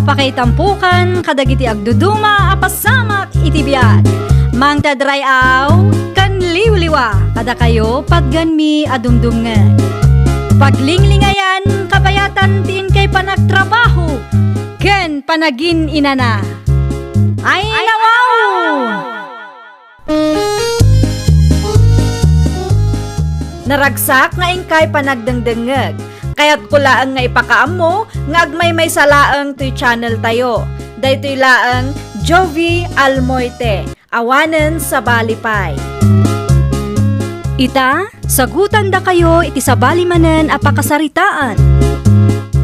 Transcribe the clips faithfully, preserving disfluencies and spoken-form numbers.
Pakaitampokan kadagiti agduduma a pasamak iti biag. Mangted ray-aw ken liwliwa kadakayo patgenmi a dumdumngeg. Paglinglingayan, kabayatan ti inkay panagtrabaho ken panagin-inana. Ay, nawaw! Naragsak nga inkay panagdengdengngeg. Kayatko laeng nga ipakaammo nga agmaymaysa laeng toy channel tayo. Daytoy laeng Jovie Almoite, awanen sabali pay. Ita, sagutandakayo iti sabali manen a pakasaritaan.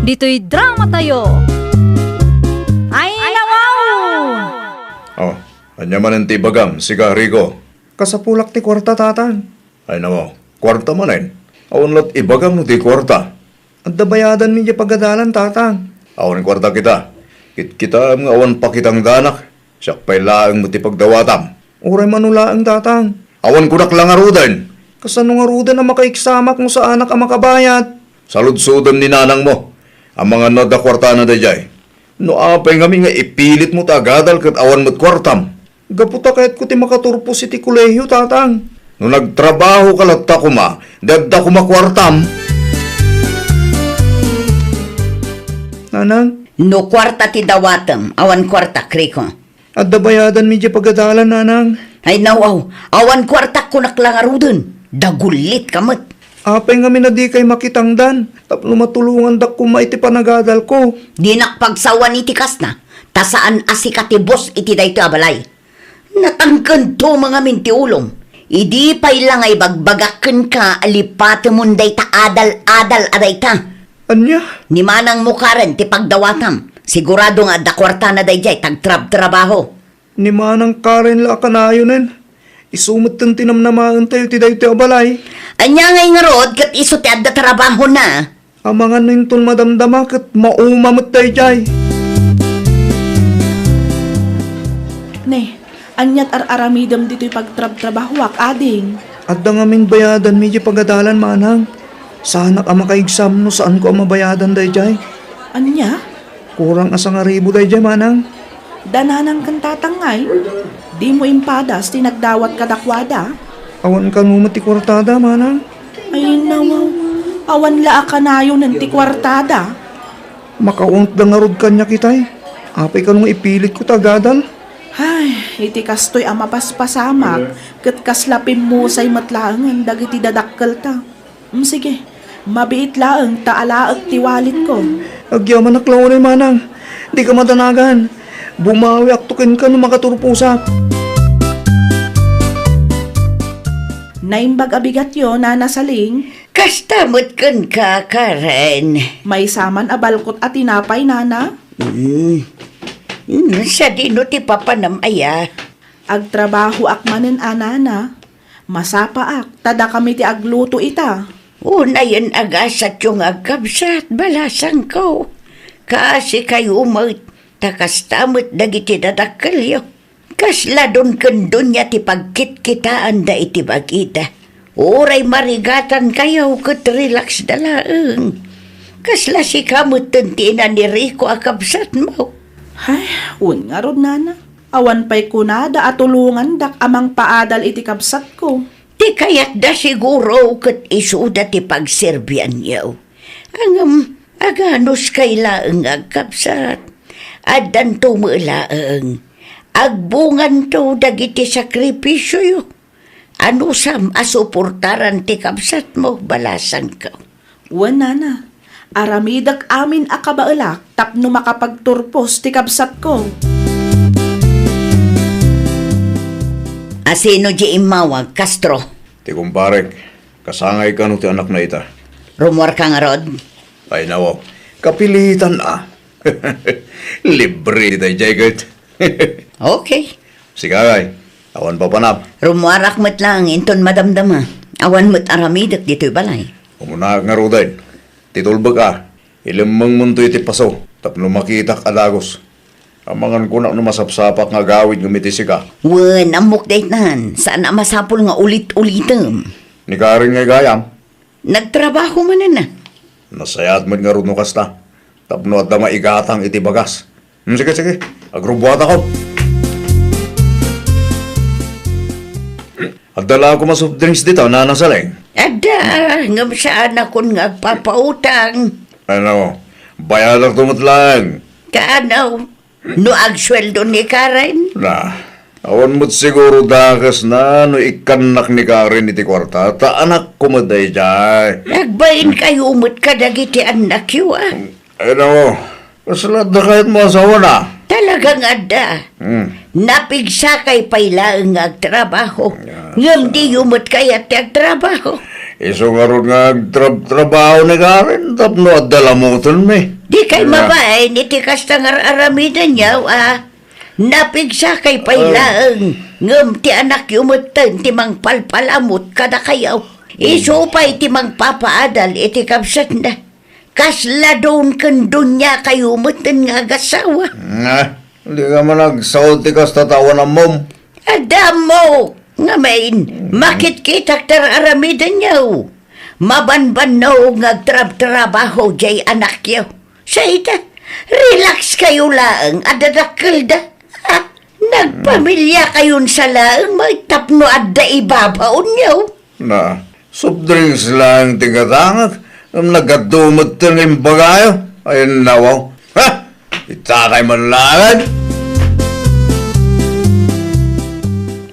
Ditoy drama tayo. Ay, nawaw! Oh, ania manen ti ibagam, sika, Rico? Kasapulak ti kuarta, Tatang. Ay, nawaw, kuarta manen? Awan la't ibagam no di kuarta. Adda bayadanmi diay pagadalan, Tatang. Awan kuarta kita. Kitkitaem nga awan pakitangdanak. Siak pay laeng met ti pagdawatam. Uray mano laeng, Tatang. Awan kunak la ngaruden. Kasano ngaruden a makaigsamak no saanak a makabayad? Saludsodem ni nanangmo. Amangan no adda kuartana daydiay. No apay ngamin nga ipilitmo ti agadal ket awan met kuartam? Gapu ta kayatko ti makaturpos iti kolehio, Tatang. No nagtrabahoka latta koma, di adda koma kuartam. Nanang? No kuarta ti dawatem, awan kuartak, Rico. Adda bayadanmi diay pagadalan, Nanang. Ay, nawaw, awan kuartak kunak la ngaruden. Dagullitka met. Apay ngamin a dikay makitangdan tapno matulongandak koma iti panagadalko? Dinak pagsawan iti kasta, ta saan a sika ti boss iti daytoy a balay. Natangkentoma ngamin ti ulom. Idi pay la nga ibagbagak kenka a lipatemon dayta adal-adal a dayta. Ania? Ni manangmo Karen ti pagdawatam. Sigurado nga adda kuartana daydiay ta agtrabtrabaho. Ni manang Karen la a kanayonen. Isu metten ti namnamaentayo iti daytoy a balay. Ania ngay ngarud ket isu ti adda trabahona? Amangan no inton madamdama ket mauma met daydiay. Ne, aniat ar-aramidem ditoy pagtrabtrabahoak, ading? Adda ngamin bayadanmi diay pagadalan, manang. Saanak a makaigsam no saanko a mabayadan daydiay. Ania? Kurang a sangaribu daydiay, manang. Da nanang ken tatang ngay? Dimo impadas ti nagdawat kadakuada? Awan kano met ti kuartada, manang. Ay, nawaw. Awan la a kanayonen ti kuartada. Makaunotda ngarud kaniak itay. Apay kano nga ipilitko ti agadal? Ay, iti kastoy a mapaspasamak, ket kasla pimmusay met laengen dagiti dadakkelta. Mm, sige. Mabiit laeng ta alaek ti walitko. Agyamanak la unay, manang. Dika madanagan. Bumawiakto kenka no makaturposak. Naimbag a bigatyo, Nana Saling. Kasta met kenka, Karen. Maysa man a balkot a tinapay, Nana? Mm. Mm, sadino ti papanam aya? Agtrabahoak manen a, Nana. Masapaak, ta dakami ti agluto ita. Unayen a gasatyo nga agkabsat, balasangko. Kaasi kayo met, ta kasta met dagiti dadakkelyo. Kasla don ken donia ti pagkitkitaanda iti bagida. Uray marigatan kayo ket relax da laeng. Kasla sika metten ti ina ni Rico a kabsatmo. Ay, wen ngarud, Nana. Awan pay kunada a tulongandak a mangpaadal iti kabsatko. Ti kayatda siguro ket isuda ti pagserbianyo. Ngem, aganuskay laeng nga agkabsat. Addanto met laeng. Agbunganto dagiti sakripisioyo. Anusam a suportaran ti kabsatmo, balasangko. Wen, Nana. Aramidek amin a kabaelak tapno makapagturpos ti kabsatko. Asino di immawag, Castro? Ti kumparek. Kasangay kano ti anakna ita? Rumuarka ngarud? Ay, nawaw. Kapilitan a. Libre daydiay ket. Okay. Sika ngay, awan papanam. Rumuarak met laeng inton madamdama. Awan met aramidek ditoy balay. Umunaak ngaruden. Ti tulbek a, ilemmengmonto iti paso tapno makitak a dagus. Amangan kunak no masapsapak nga agawid ngem iti sika. Wen, ammok daytan. Saan a masapul nga ulit-ulitem. Ni Karen ngay gayam? Nagtrabaho manen a. Nasayaat met ngarud no kasta. Tapno adda maigatang iti bagas. Hmm, sige, sige. Agrubuatakon. Adda la koma soft drinks dita, Nanang Saleng? Adda, ngem saanakon nga agpapautang. Ano, bayadakto met laeng. Kaano? No agsueldo ni Karen? Na, awan met siguro dakesna no ikkannak ni Karen iti kuarta, ta anakko met daydiay. Agbainkayo met kadagiti annakyo, a? Ay, nako, kasla adda kayatmo a asawana? Talagang adda. Hmm. Napigsakay pay laeng nga agtrabaho. Ah, ngem diyo met kayat ti agtrabaho. Isu ngarud nga agtrab-trabaho ni Karen tapno adda lamutenmi. Dikay mabain iti kasta nga ar-aramidenyo, a? Napigsakay pay laeng, ngem ti anakyo metten ti mangpalpalamut kadakayo. Isu pay ti mangpapaadal iti kabsatna. Kasla don ken duniakayo metten nga agasawa. Ah, dika man agsao ti kasta ta awan ammom. Adda ammok, ngamin, makitkitak ti ar-aramidenyo. Mabanbannog nga agtrabtrabaho diay anakyo. Sa ita, relax kayo laeng a dadakkelda. Ha? Nagpamiliakayon sa laeng met tapno adda ibabaonyo. Na, soft drinks laeng ti gatangak, ngem nagadu metten nga imbagayo. Ay, nawaw. Ha? Itakay man laeng.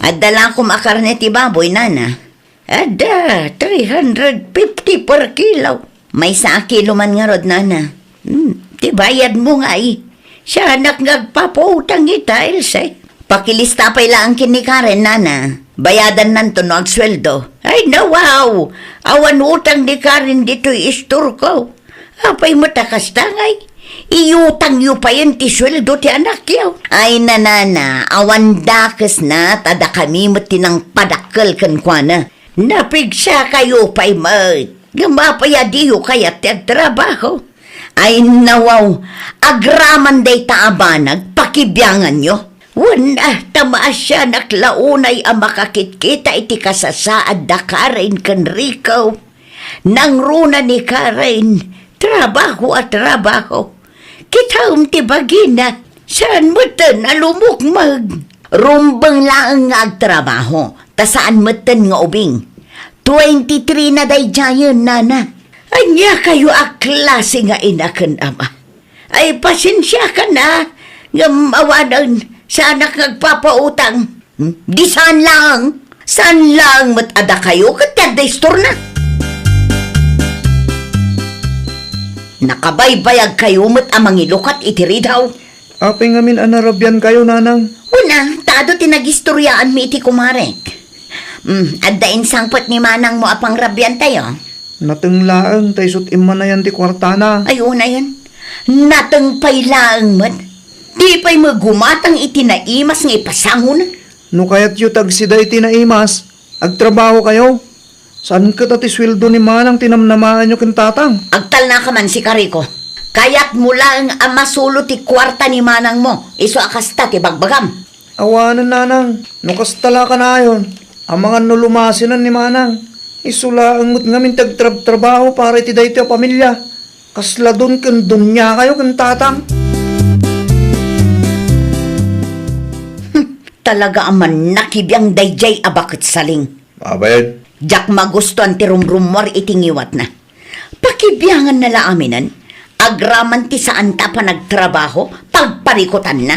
Adda la koma karne ti baboy, nana. Adda, three hundred fifty per kilo. Maysa a kilo man ngarud, nana. Hmm, ti bayadmo ngay. Sianak nga agpapautang ita, Else. Pakilista pay laeng ken ni Karen, nana. Bayadannanto no agsueldo. Ay, nawaw! Awan utang ni Karen ditoy istorko. Apay met a kasta ngay? Iutangyo payen ti sueldo ti anakyo. Ay, nanana, awan dakesna, ta dakami met ti nangpadakkel kenkuana. Napigsakayo pay met. Ngem apay a diyo kayat ti agtrabaho? Ay, nawaw, agraman dayta a banag, pakibianganyo. Wen, ah, ta maasianak la unay a makakitkita iti kasasaad da Karen ken Rico. Nangruna ni Karen, trabaho a trabaho. Kitaem ti bagina, saan metten a lumukmeg. Rumbeng laeng nga agtrabaho, ta saan metten nga ubing. Twenty-three na daydiayen, nana. Ania kayo a klase nga ina ken ama? Ay, pasensiakan a, ngem awanen, saanak nga agpapautang. Hmm? Di saan laeng, saan laeng met a dakayo ket ti adda istorna. Nakabaybayag kayo met a mangilukat iti ridaw. Apay ngamin a narabian kayo, nanang? Una, ta adu ti nagistoriaanmi iti kumarek. Hmm, adda insangpet ni manangmo a pangrabian tayo? Nateng laeng ta isut' immanayan ti kuartana. Ay, unayen. Nateng pay laeng met. Di pay met gumatang iti naimas nga ipasangona. No kayatyo ti agsida iti naimas, agtrabaho kayo. Saan ket a ti sueldo ni manang ti namnamaanyo ken tatang? Agtalnaka man, Rico. Kayatmo laeng a masulo ti kuarta ni manangmo, isu a kasta ti bagbagam. Awanen, nanang, no kasta la kanayon, amangan no lumasinen ni manang. Isu laeng met ngamin ti agtrabtrabaho para iti daytoy a pamilia. Kasla don ken duniakayo ken tatang. Talaga a mannakibiang daydiay a baket, Saling. Abayan. Diak magustuan ti rumrummuar iti ngiwatna. Pakibianganna la aminen, agraman ti saanta a panagtrabaho, pagparikutanna.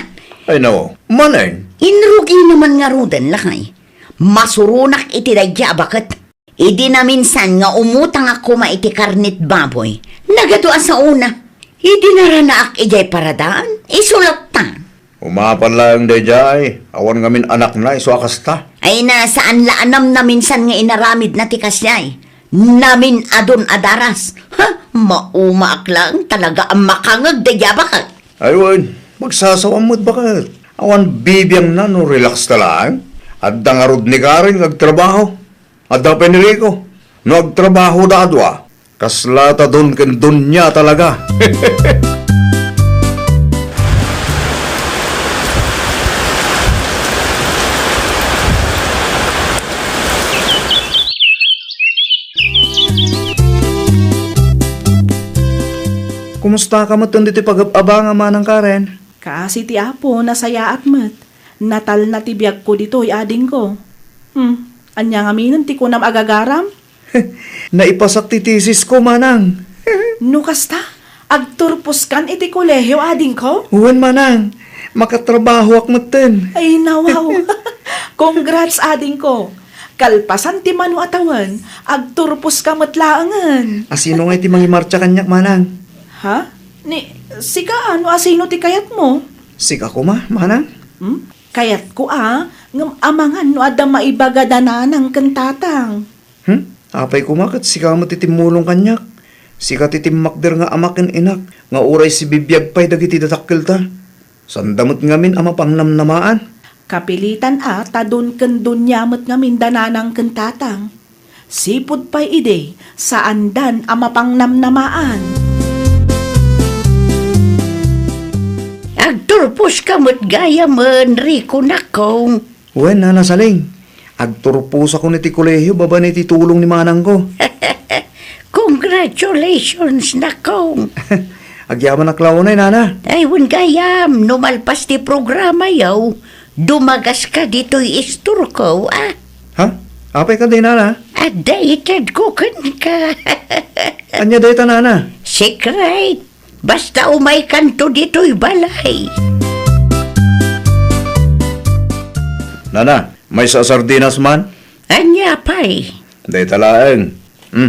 Ay, nao, manen? Inrugina man ngaruden, lakay. Masuronak iti daydiay a baket. Idi naminsan nga umutangak koma iti karnit baboy, nagadu a saona. Idi naranaak idiay paradaan, isu latta. Umapan laeng daydiay, awan ngamin anakna isu a kasta. Ay na, saan la a namnaminsan nga inaramidna ti kasdiay. Namin-adun a daras. Ha? Maumaak laeng talaga a makangeg daydiay a baket. Ay wen, magsasawam met baket. Awan bibiangna no relax ta laeng. Adda ngarud ni Karen nga agtrabaho. Adda pay ni Rico. No agtrabahoda a dua, kasla ta don ken dunia talaga. Kumusta ka met ditoy pagab-abang a manang Karen? Kaasi ti Apo, nasayaat met. Natalna ti biagko ditoy, adingko. Hmm, ania ngaminen ti kunam a gagaram? Naipasak ti tesisko, manang. No kasta, agturposkan iti kolehio, adingko? Wen, manang. Makatrabahoak metten. Ay, nawaw. Congrats, adingko. Kalpasan ti mano a tawen, agturposka met laengen. Asino ngay ti mangimartsa kaniak, manang? Ha? Ni, sika, no asino ti kayatmo? Sika koma, manang? Hmm? Kayatko a, ngem amangan no adda maibaga da nanang ken tatang. Hmm? Apay koma ket sika met ti timmulong kaniak. Sika ti timmakder nga ama ken inak, nga uray sibibiag pay dagiti dadakkelta. Sanda met ngamin a mapangnamnamaan. Kapilitan a ta don ken donia met ngamin da nanang ken tatang. Sipud pay idi, saandan a mapangnamnamaan. Agturposka met gayamen, Rico, nakong. Wen, Nana Saling. Agturposakon iti kolehio babaen iti tulong ni manangko. Congratulations, nakong. Agyamanak la unay, Nana. Ay, wen gayam, no malpas ti programayo, dumagaska ditoy istorko, a? Ha? Apay kadi, Nana? Adda itedko kenka. Ania dayta, Nana? Secret. Basta umaykanto ditoy balay. Nana, maysa a sardinas man? Ania pay? Dayta laeng. Hmm.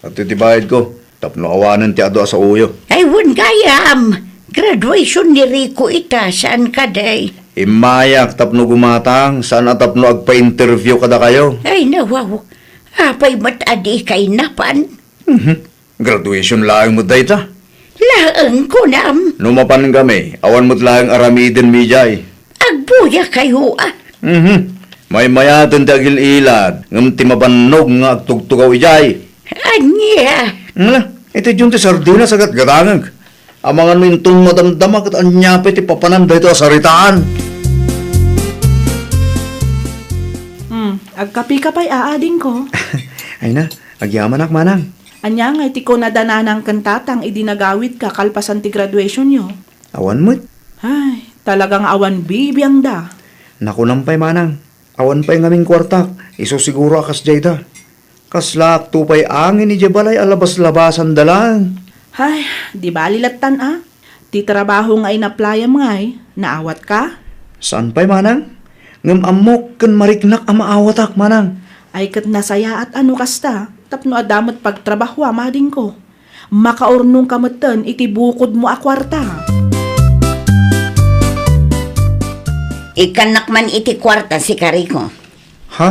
Adtoy ti bayadko. Tapno awanen ti adu a saoyo. Ay, wen gayam. Graduation ni Rico ita, saan kadi? Immayak tapno gumatang, saan a tapno agpa-interview kadakayo. Ay, nawaw. Apay met a dika napan? Mhm. Graduation laeng met dayta. Laeng kunam? No mapankami, awan met laeng aramidenmi idiay. Agbuyakayo, a? Mhm. Maymayaten ti agil-ilad, ngem ti mabannog nga agtugtugaw idiay. Ania? Ala, iti diyon ti sardinas a gatgatangek. Amangan no inton madamdama ket ania pay ti papanan daytoy a saritaan. Hmm, agkapika pay, a, adingko. Ay na, agyamanak, manang. Ania ngay ti kunada nanang ken tatang idi nagawidka kalpasan ti graduationyo? Awan met. Ay, talaga nga awan bibiangda. Nakunam pay, manang. Awan pay ngamin kuartak, isu siguro a kasdiayda. Kaslaakto pay angin idiay balay a labas-labasanda laeng. Ay, di bali lattan a. Ti trabaho nga inaplayam ngay, naawatka? Saan pay, manang? Ngem ammok ken mariknak a maawatak, manang. Ay ket nasayaat a no kasta, tapno adda met pagtrabahoam, adingko. Makaurnongka metten iti bukodmo a kuarta. Ikkannak man iti kuarta, sika Rico. Ha?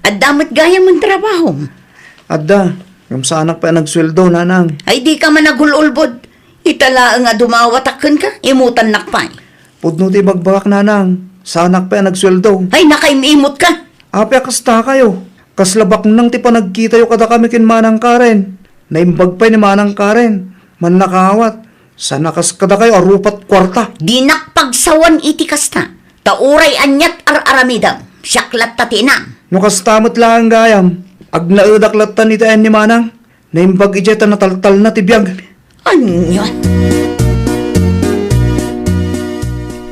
Adda met gayam a trabahom. Adda, ngem saanak pay a nagsueldo, nanang. Ay, dika man agul-ulbod. Ita laeng a dumawatak kenka, imutannak pay. Pudno ti ibagbagak, nanang. Saanak pay a nagsueldo. Ay, nakaim-imot ka. Apay a kasta kayo? Kasla baknang ti panagkitayo kadakami ken Manang Karen. Naimbag pay ni Manang Karen. Mannakaawat. Saan a kas kadakayo a rupat kuarta? Dinak pagsawan iti kasta. Ta uray aniat ar-aramidem, siak latta ti inam. No kasta met laeng gayam, agnaedak lattan iti ayan ni Manang. Naimbag idiay ta nataltalna ti biag. Ania?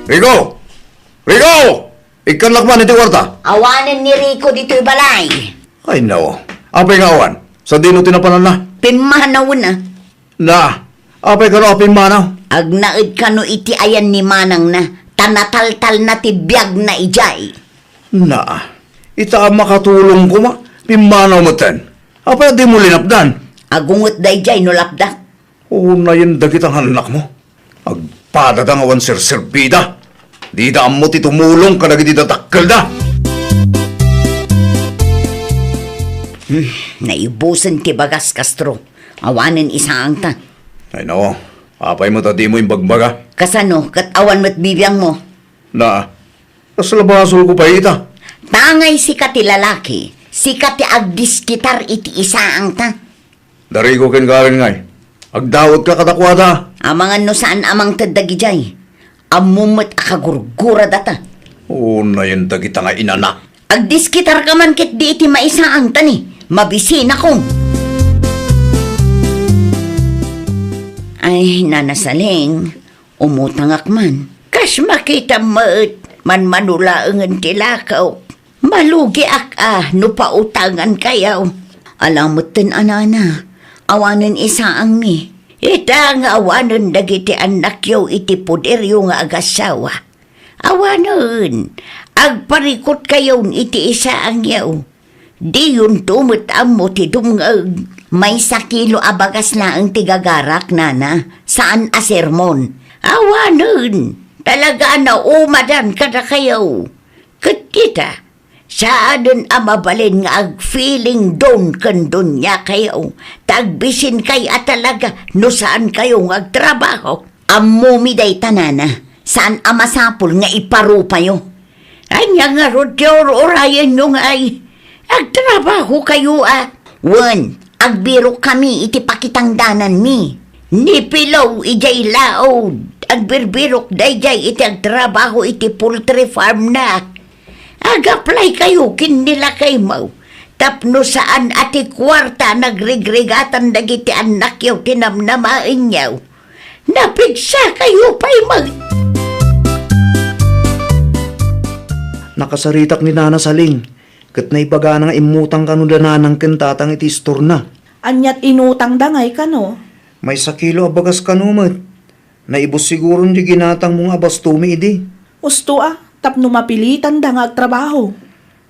Rico! Rico! Ikkannak man iti kuarta. Awanen ni Rico ditoy balay. Ay, nao. Apay nga awan? Sadino ti napananna? Pimmanawen a. Na, apay kano a pimmanaw? Agnaed kano iti ayan ni manangna, ta nataltalna ti biagna idiay. Na, ita a makatulong koma, pimmanaw metten. Apay a dimo linapdan? Agunget daydiay no lapdak. Unayen dagita nga annakmo. Agpadada nga awan serserbida. Dida ammo ti tumulong kadagiti dadakkelda. Hmm, naibusen ti bagas, Castro. Awanen isaangta. Ay, nao. Apay met a dimo imbagbaga? Kasano, ket awan met bibiangmo? Na, kasla basolko pay ita? Tangay sika ti lalaki, sika ti agdiskitar iti isaangta. Da Rico ken Karen ngay, agdaut ka kadakuada. Amangan no saan a mangted dagidiay. Ammom met a kagurguradata. Unayen dagita nga inana. Agdiskitarka man ketdi iti maisaangta ni, mabisinakon. Ay, Nana Saling, umutangak man. Kas makitam met, manmano laengen ti lakaw. Malugiak a no pautangankayo. Ala metten a nana, awanen isaangmi. Ita nga awanen dagiti annakyo iti poderyo nga agassawa. Awanen, agparikutkayon iti isaangyo. Diyonto met ammo ti dumngeg. Maysa kilo a bagas laeng ti gagarak, nana, saan a sermon. Awanen, talaga a naumadan kadakayo. Ket kita, saanen a mabalin nga agfeeling down ken duniakayo, ta agbisinkay a talaga no saankayo nga agtrabaho. Ammomi dayta, nana, saan a masapul nga iparupayo. Ania ngarud ti ur-urayenyo ngay? Agtrabahokayo a. Wen, agbirokkami iti pakitangdananmi. Ni Pilaw idiay laod, agbirbirok daydiay iti agtrabaho iti poultry farm na. Ag-applykayo ken ni lakaymo tapno saan a ti kuarta nagrigrigatan dagiti annakyo ti namnamaenyo. Napigsakayo pay met. Nakasaritak ni Nana Saling, ket naibagana nga immutang kano da nanang ken tatang iti istorna. Aniat inutangda ngay kano? Maysa kilo a bagas kano met. Naibus siguron ti ginatangmo nga abastomi idi. Usto a, tapno mapilitanda nga agtrabaho.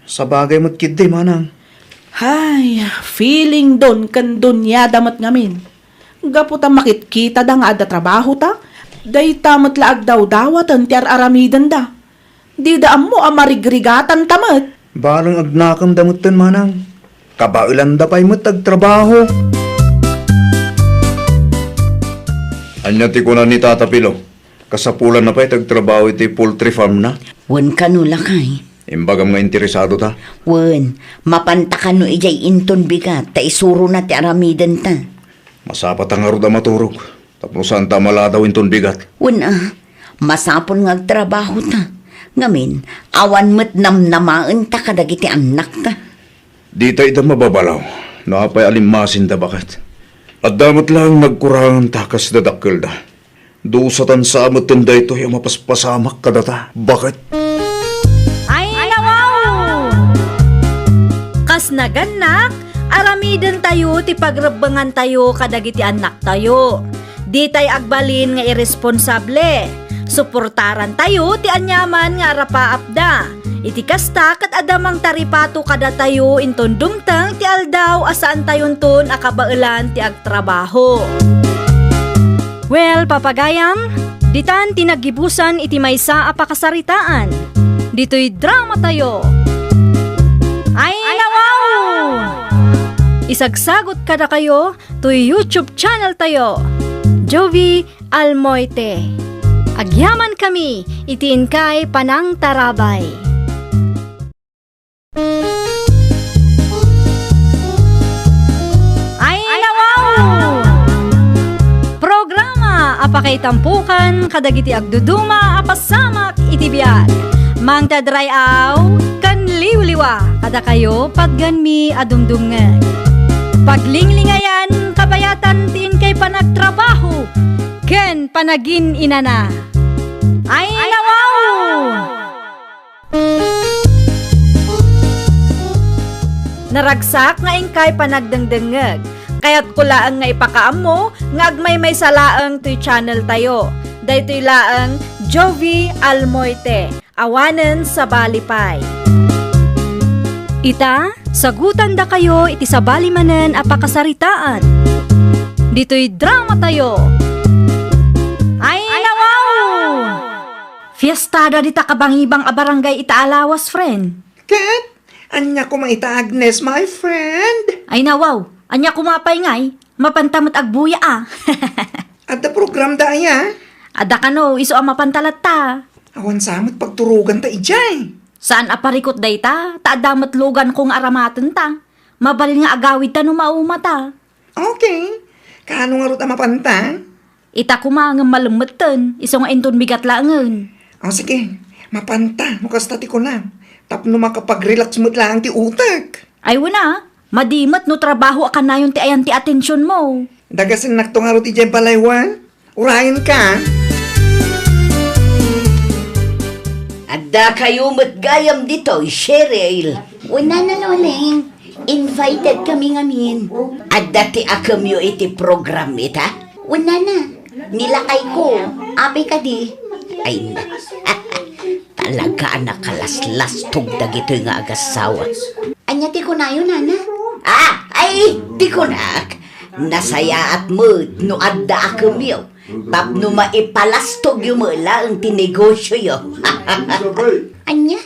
Sabagay met ketdi, manang. Hay, feeling down ken duniada met ngamin. Gapu ta makitkitada nga adda trabahota, dayta met la agdawdawaten ti ar-aramidenda. Dida ammo a marigrigatanta met. Bareng agnakemda metten, manang. Kabaelanda pay met agtrabaho. Ania ti kuna ni Tata Pilo? Kasapulanna pay ti agtrabaho iti poultry farm na? Wen kano, lakay. Imbagam nga interesado ta? Wen, mapanta kano idiay inton bigat ta isurona ti aramidenta. Masapata ngarud a maturog tapno saan ta maladaw inton bigat. Wen a, masapul nga agtrabaho ta. Ngamin, awan met namnamaen ta kadagiti annak ta. Dita ida mababalaw no apay a limmasinda baket. Adda met laeng nagkurangan ta kas dadakkelda. Dusa tan sa metten daytoy a mapaspasamak kadata. Baket. Ay, nawaw! Kas nagannak, aramidentayo ti pagrebbengantayo kadagiti annaktayo. Ditay agbalin nga irresponsable. Suportarantayo ti aniaman nga arapaapda. Iti kasta, ket adda mangtaripato kadatayo inton dumteng ti aldaw a saantayonton a kabaelan ti agtrabaho. Well, papagayam, ditan ti naggibusan iti maysa a pakasaritaan. Ditoy dramatayo. Ay, nawaw! Isagsagot kadakayo toy YouTube channel tayo, Jovi Almoite. Agyamankami iti inkay panangtarabay. Ay, nawaw! Programa a pakaitampukan kadagiti agduduma a pasamak iti biag. Mangted ray-aw ken liwliwa kadakayo patgenmi a dumdumngeg. Paglinglingayan kabayatan ti inkay panagtrabaho ken panagin-inana. Ay, nawaw! Naragsak nga inkay panagdengdengngeg. Kayatko laeng nga ipakaammo nga agmaymaysa laeng toy channel tayo. Daytoy laeng Jovi Almoite. Awanen sabali pay. Ita, sagutandakayo iti sabali manen a pakasaritaan. Ditoy dramatayo. Ay, nawaw! Fiestada dita kabangibang a barangay ita a lawas, friend. Ket, ania koma ita, Agnes, my friend? Ay, nawaw, ania koma pay ngay? Mapanta met agbuya a. Adda programda aya? Adda kano, isu a mapanta latta. Awan sa met pagturoganta idiay. Saan a parikut dayta, ta adda met luganko nga aramatenta. Mabalin nga agawidta no maumata. Okay. Kaano ngarud a mapanta? Ita koma ngem malemmetten, isu nga inton bigat laengen. O sige, mapanta no kasta ti kunam, tapno makapag-relax met laeng ti utek. Ay wen a, madi met no trabaho a kanayon ti ayan ti atensionmo. Dagasennakto ngarud idiay balay wen? Urayenka. Adda kayo met gayam ditoy, Cheryl. Wen, Nana Loleng, invited kami ngamin. Adda ti akemyo iti program ita? Wen, Nana, ni lakayko, apay kadi? Ay, na. Talaga a nakalaslastog dagitoy nga agasawa. Ania ti kunayo, Nana? Ah, ay, ti kunak. Nasayaat met no adda akemyo. Tapno maipalastogyo met laeng ti negosioyo. Ania?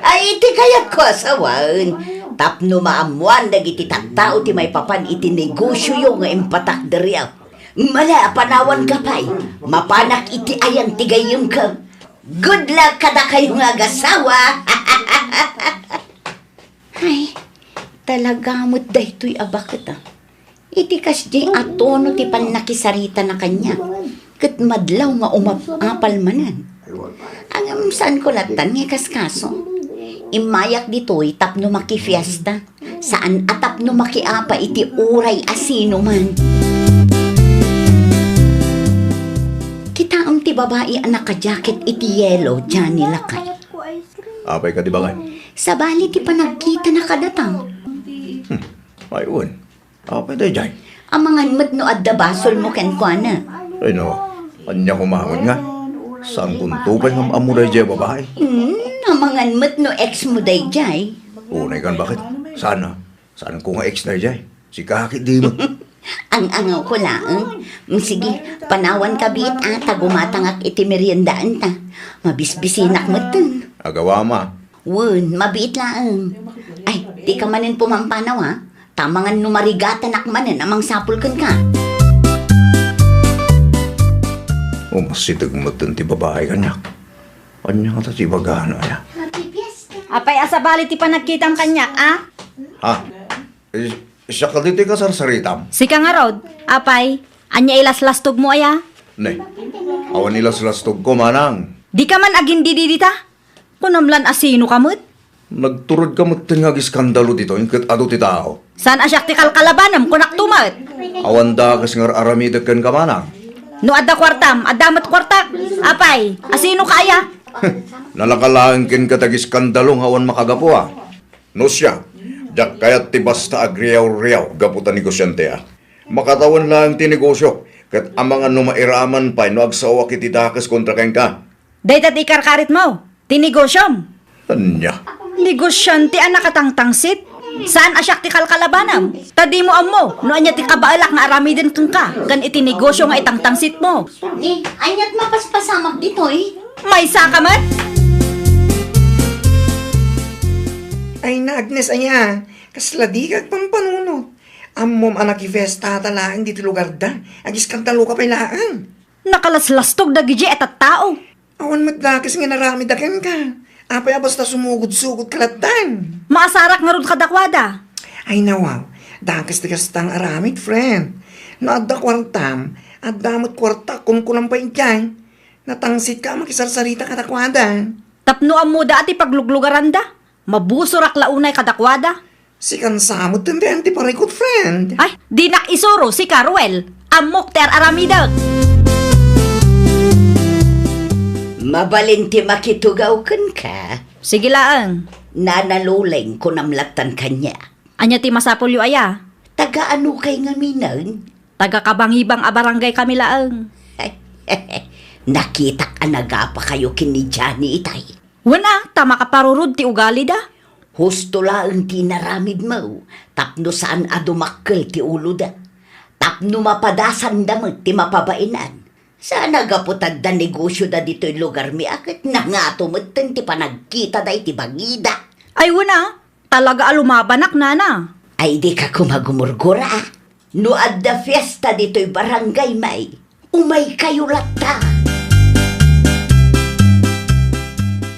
Ay, iti kayatko a sawen. Tapno maammoan dagiti tattao ti maipapan iti negosioyo nga impatakderyo. Mala a panawanka pay, mapanak iti ayan ti gayyemko. Good luck kadakayo nga agasawa! Ay, talaga met daytoy a baket, ah. Iti kasdiay a tono ti pannakisaritana kaniak, ket madlaw nga umap-apal manen. Ngem saanko lattan nga ikaskaso. Immayak ditoy tapno makifiesta, saan a tapno makiapa iti uray a sinoman. Kitaem ti babai a nakajaket iti yelo, Johnny, lakay. Apay kadi, baket? Sabali ti panagkitana kadata. Hmm. Ay, wen. Apay daydiay? Amangan met no adda basolmo kenkuana. Ay, no. Ania koma ngarud nga? Saankonto pay nga am-ammo daydiay a babai. Hmm, amangan met no ex mo daydiay. Unay kan, baket? Saan a? Saanko nga ex daydiay? Sika ketdi met. Ang-angawko laeng. Mm, sige, panawanka biit a ta gumatangak iti meriendaanta. Mabisbisinak metten. Agawam a. Wen, mabiit laeng. Ay, dika manen pumampanaw, a? Ta amangan no marigatanak manen a mangsapul kenka. Umasideg metten ti babai kaniak. Ania ngata ti ibagana, aya? Apay a sabali ti panagkitam kaniak, a? Ha? Is-, siak kadi ti kasarsaritam? Sika ngarud, apay, ania ilaslastogmo aya? Ne, awan ilaslastogko, manang. Dika man agindidi dita? Kunam lan a sinoka met? Nagturedka metten nga agiskandalo ditoy ket adu ti tao. Saan a siak ti kalkalabanem, kunakto met. Awan dakes nga ar-aramidek kenka, manang. No adda kuartam, adda met kuartak. Apay, a sinoka aya? Nalaka laeng kenka ti agiskandalo nga awan makagapu, a. No siak, diak kayat ti basta agriaw-riaw gapu ta negosiante, a. Makatawen laeng ti negosiok, ket amangan no mairaman pay no agsaoak iti dakes kontra kenka. Dayta ti ikarkaritmo, ti negosiom. Ania? Negosiante a nakatangtangsit? Saan a siak ti kalkalabanem? Ta dimo ammo no ania ti kabaelak nga aramiden kenka ken iti negosio nga itangtangsitmo. Ni, aniat mapaspasamak ditoy? Maysaka met? Ay na, Agnes, aya, kasla dika agpampanunot. Ammom a nakifiestata laeng ditoy lugarda. Agiskandaloka pay laeng. Nakalaslastog dagidiay a tattao. Awan met dakes nga inaramidda kenka. Apay a basta sumugod-sugodka lattan? Maasarak ngarud kadakuada. Ay, nawaw. Dakes ti kasta nga aramid, friend. No adda kuartam, adda met kuartak, kunkunam pay idiay. Natangsitka a makisarsarita kadakuada. Tapno ammoda a ti pagluglugaranda, mabusorak la unay kadakuada. Sikan sa met ti parikut, friend. Ay, dinak isuro, sika, Ruel. Ammok ti ar-aramidek. Mabalin ti makitugaw kenka. Sige laeng. Nana Loleng, kunam lattan kaniak. Ania ti masapulyo aya? Taga anokay ngaminen? Taga Kabangibang a barangay kami laeng. Nakitak a nagapakayo ken ni Johnny itay. Wen a, ta makaparurod ti ugalida. Husto laeng ti inaramidmo tapno saan a dumakkel ti uloda. Tapno mapadasanda met ti mapabaenan. Saan a gapu ta adda negosioda ditoy lugarmi a ket nangato metten ti panagkitada iti bangida. Ay, wen a, talaga a lumabanak, nana. Ay, dika koma gumurgura, a. No adda fiesta ditoy barangay, may, umaykayo latta.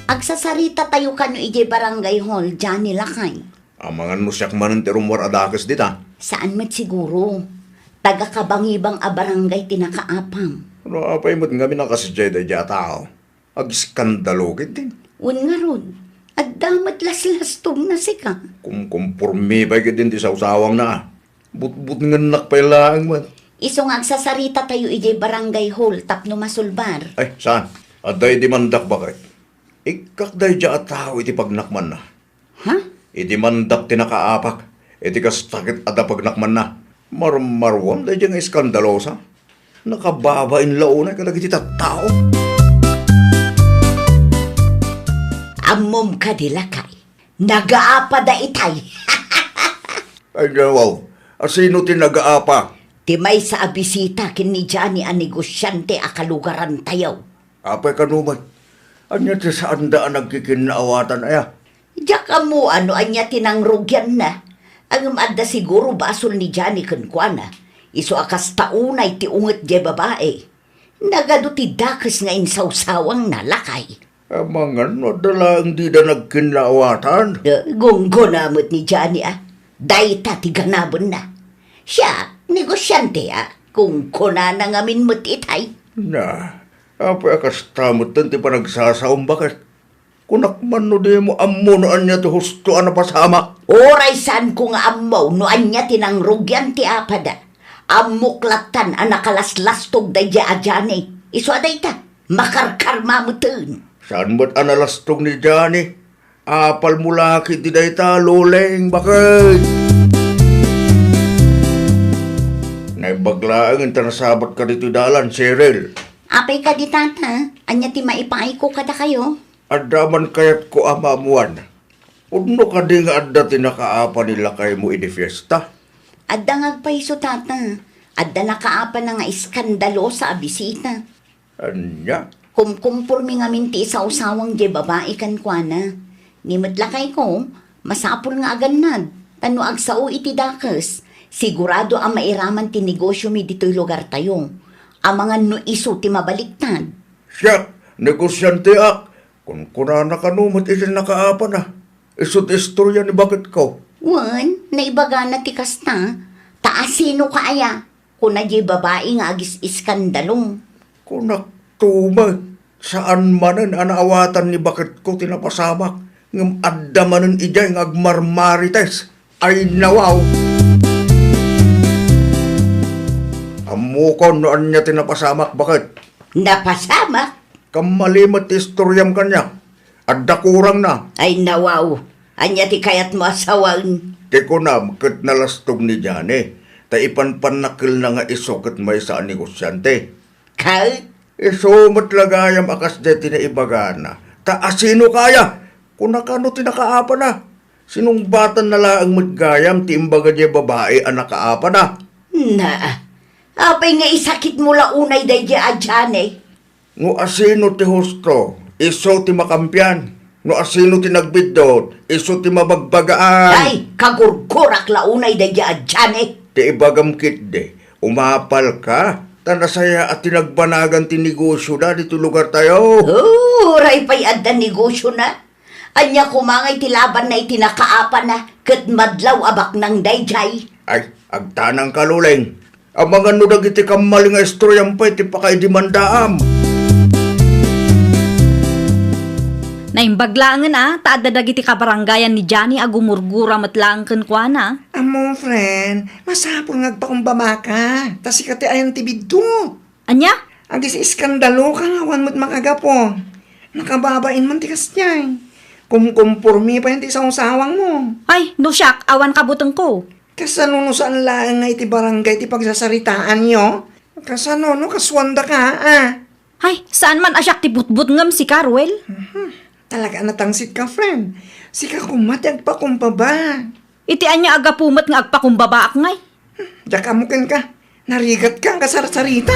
Agsasaritatayo kano idiay barangay hall, Johnny, lakay. Amangan no siak manen ti rummuar a dakes dita. Saan met siguro. Taga Kabangibang a barangay ti nakaapam. No apay met ngamin a kasdiay daydiay a tao? Agiskandalo ketdin. Wen ngarud, adda met laslastogna, sika. Kumkomporme pay ketdin ti sawsawangna, a. Butbutngennak pay laeng met. Isu nga agsasaritatayo idiay barangay hall tapno masulbar. Ay, saan? Adda idimandak, baket. Ikkak daydiay a tao iti pagnakmanna. Ha? Idimandak ti nakaapak iti kasta ket adda pagnakmanna. Marmaruam daydiay nga eskandalosa. Nakababain la unay kadagiti tattao. Ammom kadi, lakay, nagaapada itay. Ay, nawaw. Asino ti nagaapa? Ti maysa a bisita ken ni Johnny a negosiante a kalugarantayo. Apay kano met? Ania ti saanda a nagkikinnaawatan aya? Diak ammo no ania ti nangrugianna. Ngem adda siguro basol ni Johnny kenkuana. Isu a kasta unay ti unget diay babai. Nagadu ti dakes nga insawsawangna, lakay. Amangan no adda laeng dida nagkinnaawatan. Eh, gunggona met ni Johnny, a. Dayta ti ganabenna. Siak, negosiante, a. Kunkunana ngamin met itay. Na, apay a kasta metten ti panagsasaom, baket? Kunak man no dimo ammo no ania ti husto a napasamak. Uray saanko nga ammo no ania ti nangrugian ti apada. Ammok lattan a nakalaslastog daydiay a Johnny. Isu a dayta, makarkarma metten. Saan met a nalastog ni Johnny? Apalmo la ketdi dayta, Loleng, baket? Naimbag laeng ta nasabatka ditoy dalan, Cheryl. Apay kadi, tata? Ania ti maipaayko kadakayo? Adda man kayatko a maammuan. Pudno kadi nga adda ti nakaapa ni lakaymo idi fiesta? Adda nga agpayso, tata. Adda nakaapana nga eskandalosa a bisita. Ania? Kumkumpormi ngamin ti isawsawang diay babai kenkuana. Ni met lakayko, masapul nga agannad. Ta no agsao iti dakes, sigurado a mairaman ti negosiomi ditoy lugartayo. Amangan no isu ti mabaliktad. Siak, negosianteak. Kunkunana kano met iti nakaapana. Isu ti istoria ni baketko. Wen, naibagana ti kasta. Ta asinoka aya? Kuna diay babai nga agis-iskandalo. Kunakto met, saan manen a naawatan ni baketko ti napasamak, ngem adda manen idiay nga agmarmarites. Ay, nawaw! Ammokon no ania ti napasamak, baket? Napasamak? Kammali met ti istoriam kaniak. Adda kurangna. Ay, nawaw. Ania ti kayatmo a sawen? Ti kunam ket nalastog ni Johnny, ta ipanpannakkelna nga isu ket maysa a negosiante. Ket? Isu met la gayam a kasdiay ti naibagana. Ta asinoka aya? Kunaka no ti nakaapana. Sinungbatanna laeng met gayam ti imbaga diay babai a nakaapana. Na, apay nga isakitmo la unay daydiay a Johnny? No asino ti husto, isu ti makampian. No asino ti nagbiddut, isu ti mabagbagaan. Ay, kagurgurak la unay daydiay a Johnny. Ti ibagam ketdi, umapalka, ta nasayaat ti nagbanagan ti negosioda ditoy lugartayo. Oh, uray pay adda negosiona. Ania koma ngay ti labanna iti nakaapana ket madlaw a baknang daydiay? Ay, agtanangka, Loleng. Amangan no dagiti kammali nga istoriam pay ti pakaidemandaam. Naimbag laengen a, ta adda dagiti kabarangayan ni Johnny a gumurgura met laeng kenkuana. Ammo, friend, masapul nga agpakumbabaka, ta sika ti ayan ti biddut. Ania? Agis-iskandaloka nga awan met makagapu. Nakababain man ti kasdiay. Kumkumpormi pay ti sawsawangmo. Ay, no siak, awan kabutengko. Kasano no saan laeng nga iti barangay ti pagsasaritaanyo? Kasano no kasuandaka, a? Ay, saan man a siak ti butbut ngem sika, Ruel? Mhm. Talaga a natangsit ka, friend. Sika koma ti agpakumbaba. Iti ania a gapu met nga agpakumbabaak ngay? Diak ammo kenka. Narigatka a kasarsarita.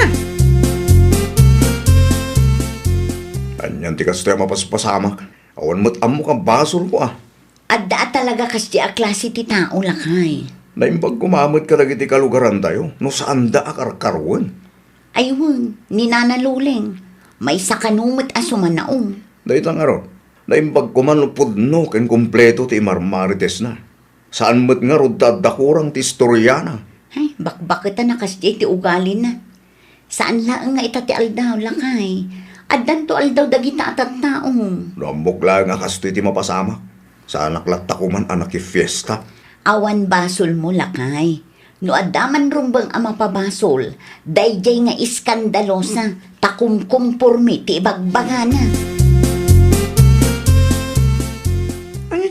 Anian ti kastoy a mapaspasamak? Awan met ammok a basolko a. Adda a talaga kasdi a klase ti tao, lakay. Naimbag koma met kadagiti kalugarantayo no saanda a karkaruen. Ay wen, ni Nana Loleng, maysa kano met a sumanaom. Dayta ngarud, naimbag koma no pudno ken kompleto ti imarmaritesna. Saan met ngarud ta adda kurang ti istoriana. Ay, bakbaketan a kasdiay ti ugalina. Saan laeng nga ita ti aldaw, lakay. Addanto aldaw dagita a tattao. No ammok laeng a kastoy ti mapasamak, saanak latta koman a nakifiesta. Awan basolmo, lakay. No adda man rumbeng a mapabasol, daydiay nga iskandalosa, ta kumkumpormi ti ibagbagana.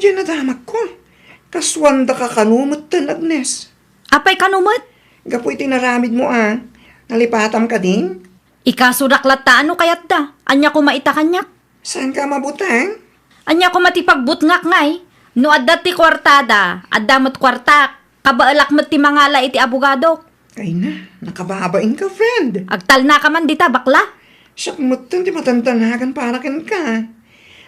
Pinadamakko. Kasuandaka kano metten, Agnes? Apay kano met? Gapu iti naramidmo a, nalipatam kadin? Ikasodak latta no kayatda. Ania koma ita kaniak? Saanka a mabuteng? Ania koma ti pagbutngak ngay? No adda ti kuartada, adda met kuartak. Kabaelak met ti mangala iti abogadok. Ay na, nakababainka, friend. Agtalnaka man dita, bakla. Siak metten ti madandanagan para kenka.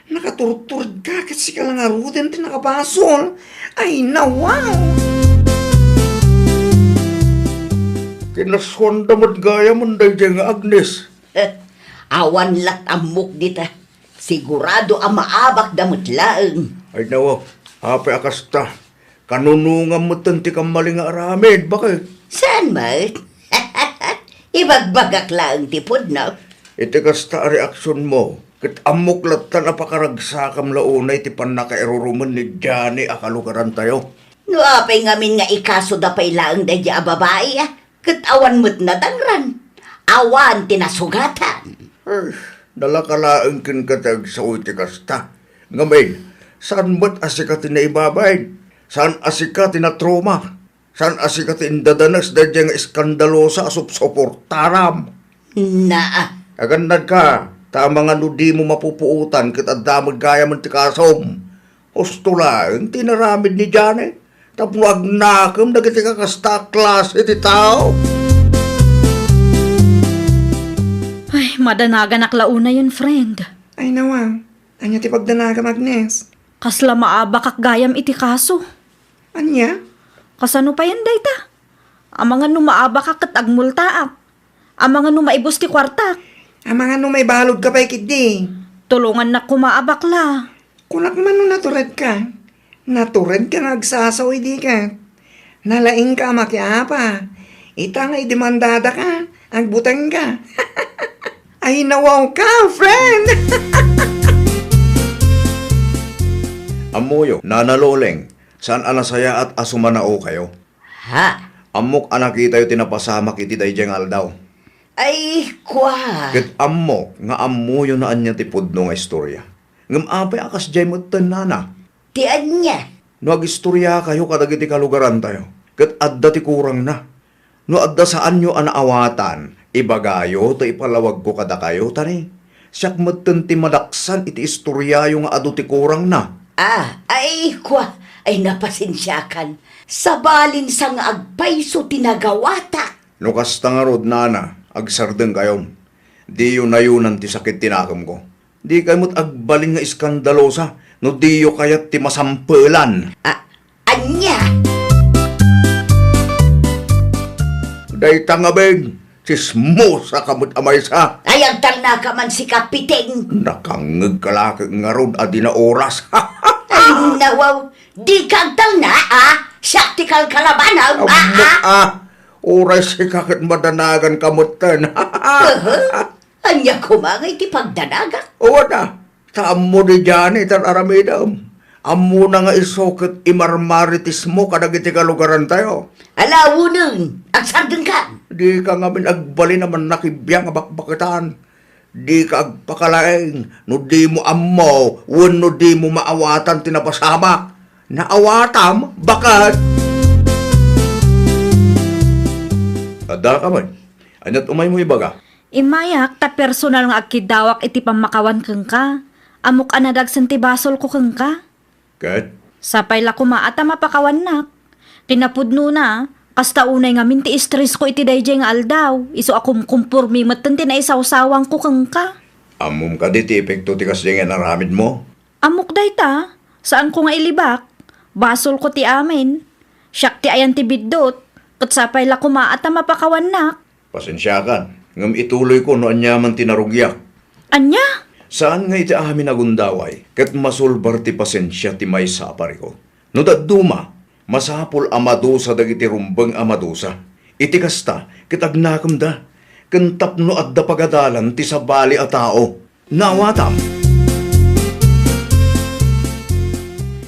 Nakaturturedka ket sika la ngaruden ti nakabasol. Ay na, wow! Kinasuanda met gayamen daydiay nga Agnes. Awan lat ammok dita. Sigurado a maabakda met laeng. Ay na, wow. Apay a kasta? Kanunongam metten ti kammali nga aramid, baket? Saan met? Ibagbagak laeng ti pudno. Iti kasta a reaksionmo, ket ammok latta a pakaragsakam la unay ti pannakairurumen ni Johnny a kalugarantayo. No apay ngamin nga ikasoda pay laeng daydiay a babai, a? Ket awan met nadangran. Awan ti nasugatan. Ay, nalaka laeng kenka ti agsao iti kasta. Ngamin, saan met a sika ti naibabain? Saan a sika ti natrauma? Saan a sika ti indadanes daydiay nga eskandalosa a supsuportaram? Naa. Agannadka, ta amangan no dimo mapupuotan ket adda met gayamen ti kasom. Husto laeng ti inaramid ni Johnny tapno agnakem dagiti kakasta a klase ti tao. Ay, madanaganak la unayen, friend. Ay, nawa. Ania ti pagdanagam, Agnes? Kasla maabakak gayam iti kaso. Ania? Kasano payen dayta? Amangan no maabakak ket agmultaak. Amangan no maibus ti kuartak. Amangan no maibaludka pay ketdi. Tulongannak koma a bakla. Kunak man no naturedka. Naturedka nga agsasao idi ket. Nalaingka a makiapa. Ita nga idemandadaka, agbutengka. Ay, nawawka, friend! Ammoyo, Nana Loleng, saan a nasayaat a sumanaokayo? Ha? Ammok a nakitayo ti napasamak iti daydiay nga aldaw. Ay, kua. Ket ammok nga ammoyo no ania ti pudno nga istorya. Ngem apay a kasdiay metten, nana? Ti ania? No agistoriakayo kadagiti kalugarantayo, ket adda ti kurangna. No adda saanyo a naawatan, ibagayo ta ipalawagko kadakayo, ta ni, siak metten ti madaksan iti istoriayo nga adu ti kurangna. Ah, ay, kua, ay napasensiakan. Sabalin sa nga agpayso ti nagawatak. No kasta ngarud, nana, agsardengkayon. Diyo nayunan ti sakit ti nakemko. Dikay met agbalin nga iskandalosa no diyo kayat ti masampelan. A-, ania? Dayta ngamin, tsismosa ka met a maysa. Ay, agtalna ka man, sika, Piting. Nakangngeg ka la ket ngarud a di na oras. Ay, nawaw, di ka agtalna, a? Siak ti kalkalabanam, a, Ammok, a? a. Uray sika ket madanagan ka metten. Aha. Ania koma ngay ti pagdanagak? Awan a, ta ammo ni Johnny tan aramidem. Ammona nga isu ket imarmaritismo kadagiti kalugarantayo. Ala, unen, agsardengkan. Dika ngamin agbalin a mannakibiang a bakbaketan. Dika agpakalaing no dimo ammo wenno dimo maawatan ti napasamak. Naawatam, baket? Adda ka met. Ania't umaymo ibaga? Immayak ta personal nga agkiddawak iti pammakawan kenka. Ammok a nadagsen ti basolko kenka. Ket? Sapay la koma a ta mapakawannak. Kinapudnona, kasta unay ngamin ti estresko iti daydiay nga aldaw, isu a kumkumpormi metten ti naisawsawangko kenka. Ammom kadi ti epekto ti kasdiay nga inaramidmo? Ammok dayta, saanko nga ilibak. Basolko ti amin. Siak ti ayan ti biddut, ket sapay la koma a ta mapakawannak. Pasensiakan, ngem ituloyko no aniaman ti narugiak. Ania? Saan nga iti amin a gundaway, ket masulbar ti pasensia ti maysa a parikut. No dadduma, masapul a madusa dagiti rumbeng a madusa. Iti kasta, ket agnakemda, ken tapno adda pagadalan ti sabali a tao. Naawatam.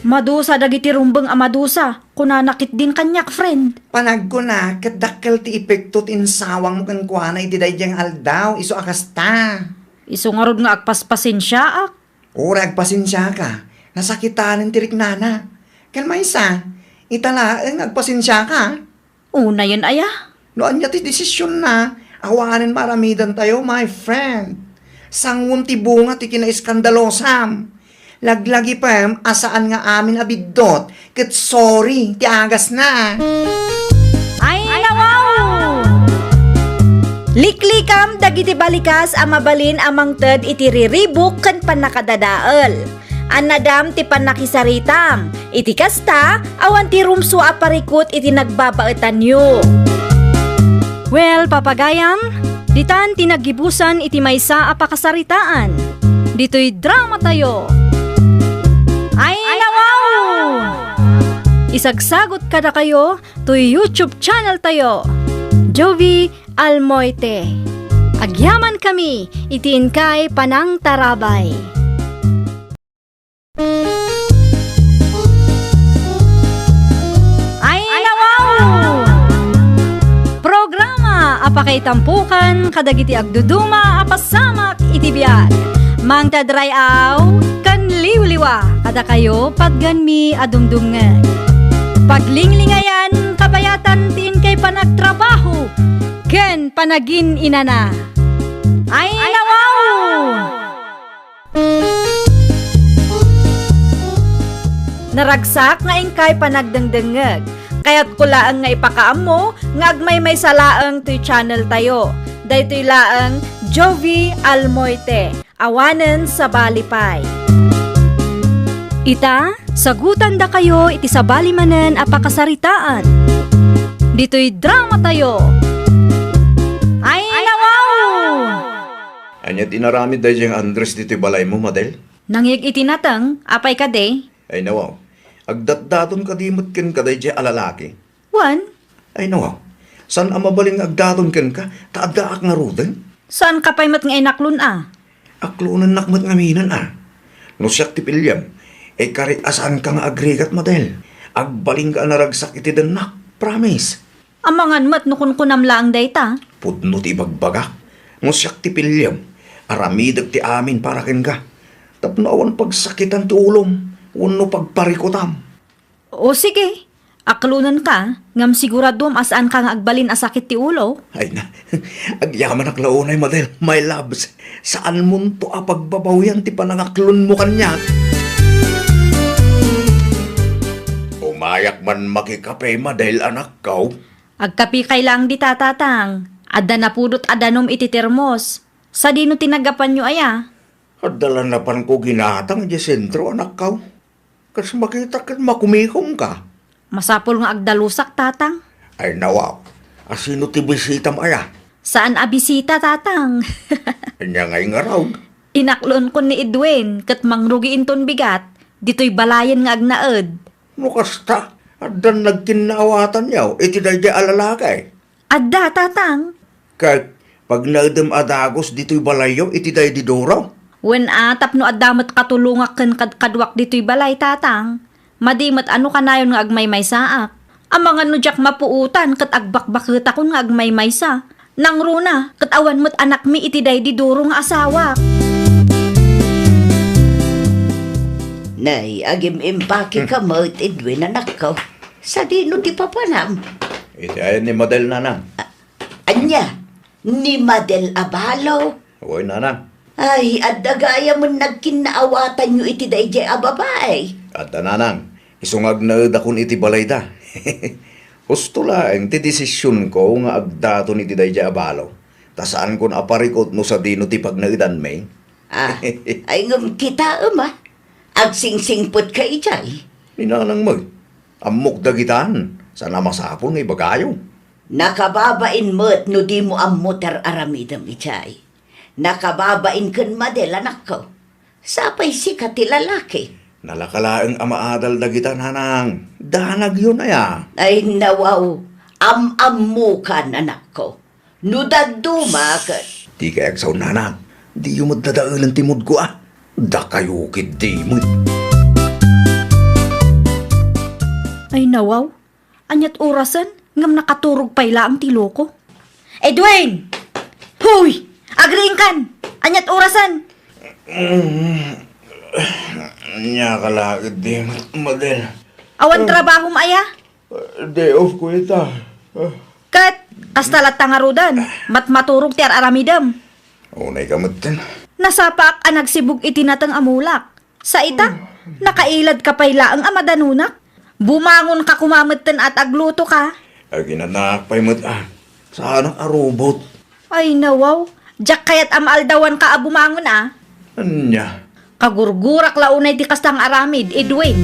Madusa dagiti rumbeng a madusa, kunana ketdin kaniak, friend. Panagkuna, ket dakkel ti epekto ti insawangmo kenkuana iti daydiay nga aldaw, isu a kasta. Isu ngarud nga agpaspasensiaak. Uray agpasensiaka, Nasakitanen ti riknana. Ken maysa, ita laeng agpasensiaka. Unayen aya? No ania ti desisionna, awanen maaramidantayo, my friend. Sanguem ti bunga ti kinaeskandalosam. Laglagipem a saan nga amin a biddut, ket sorry ti agasna. Ay, nawaw! Liklikam dagiti balikas a mabalin a mangted iti riribuk ken pannakadadael. Annadam ti pannakisaritam. Iti kasta, awan ti rumsua a parikut iti nagbabaetanyo. Well, papagayam, ditan ti naggibusan iti maysa a pakasaritaan. Ditoy dramatayo. Ay, nawaw! Isagsagut kadakayo toy YouTube channel tayo, Jovi Almoite. Agyamankami iti inkay panangtarabay. Ay, nawaw! Programa a pakaitampukan kadagiti agduduma a pasamak iti biag. Mangted ray-aw ken liwliwa kadakayo patgenmi a dumdumngeg. Paglinglingayan, kabayatan ti inkay panagtrabaho ken panagin-inana. Ay, nawaw! Naragsak nga inkay panagdengdengngeg. Kayatko laeng nga ipakaammo nga agmaymaysa laeng toy channel tayo. Daytoy laeng Jovi Almoite, awanen sabali pay. Ita, sagutandakayo iti sabali manen a pakasaritaan. Ditoy dramatayo. Ay, nawaw! Ania ti inaramid daydiay nga Andres ditoy balaymo, Madel? Nangngeg iti nateng, apay kadi? Ay, nawaw. Agdatdaton kadi met kenka daydiay a lalaki? Wen. Ay, nawaw. Saan a mabalin nga agdaton kenka, ta addaak ngaruden? Saanka pay met nga inaklon a? Aklonennak met ngaminen a. No siak ti piliem, ikari a saanka nga agrigat, Madel. Agbalinka a naragsak iti dennak. Promise. Amangan met no kunkunam laeng dayta. Pudno ti ibagbagak. No siak ti piliem, aramidek ti amin para kenka. Tapno awan pagsakitan ti ulom wenno pagparikutam. O sige, aklonenka, ngem siguraduem a saanka nga agbalin a sakit ti ulo. Ay na, agyamanak la unay, Madel, my loves. Saanmonto a pagbabawian ti panangaklonmo kaniak. Umayak man makikape, Madel, anakko. Agkapikay laeng dita, Tatang. Adda napudot a danum iti termos. Sadino ti nagapanyo aya? Adda la napanko ginatang idiay sentro, anakko. Kas makitak ket makumikomka. Masapul nga agdalusak, Tatang. Ay, nawaw. Asino ti bisitam aya? Saan a bisita, Tatang. Ania ngay ngarud? Inaklonkon ni Edwin ket mangrugi inton bigat ditoy balayen nga agnaed. No kasta, addan nagkinnaawatanyo iti daydiay a lalaki? Adda, Tatang. Ket pagnaedem a dagus ditoy balayyo iti daydi Duro? Wen a, tapno adda met katulongak ken kadkaduak ditoy balay, Tatang. Madi met a no kanayon nga agmaymaysaak. Amangan no diak mapuotan ket agbakbaketakon nga agmaymaysa. Nangruna, ket awan met anakmi iti daydi Duro nga asawak. Nay, agim-impake ka met, Edwin, anakko. Sadino ti papanam? Iti ayan ni Madel, Nanang. A-, ania? Ni Madel a balo? Wen, Nanang. Ay, adda gayamen nagkinnaawatanyo iti daydiay a babai? Adda, Nanang. Isu nga agnaedakon iti balayda. Husto laeng ti desisionko nga agdaton iti daydiay a balo. Ta saankon a parikut no sadino ti pagnaedanmi. Ah, ay ngem kitaem a. Agsingsingpetka idiay? Ni Nanang met. Ammok dagitan. Saan a masapul nga ibagayo. Nakababain met no dimo ammo ti ar-aramidem idiay. Nakababain ken Madel, anakko. Sapay sika ti lalaki. Nalaka laeng a maadal dagita, Nanang. Danagyon aya. Ay, nawaw. Am-ammokan, anakko. No dadduma ket. Dikay agsao, Nanang. Diyo met dadaelen ti moodko, a. Dakayo ketdi met. Ay, nawaw. Aniat orasen, ngem nakaturog pay laeng ti loko. Edwin! Huy! Agriingkan! Aniat orasen? Mm, Ania ka la ketdi, Madel? Awan trabahom aya? Day off ko ita. Ket, kasta latta ngaruden, matmaturog ti ar-aramidem. Unay ka metten. Nasapaak a nagsibug iti nateng a mulak. Sa ita, nakailadka pay laeng a madanunak. Bumangonka koma metten a ta aglutoka. Aginanaak pay met a. Saanak a robot. Ay, nawaw. Diak kayat a maaldawanka a bumangon a. Ania? Kagurgurak la unay ti kasta nga aramid, Edwin.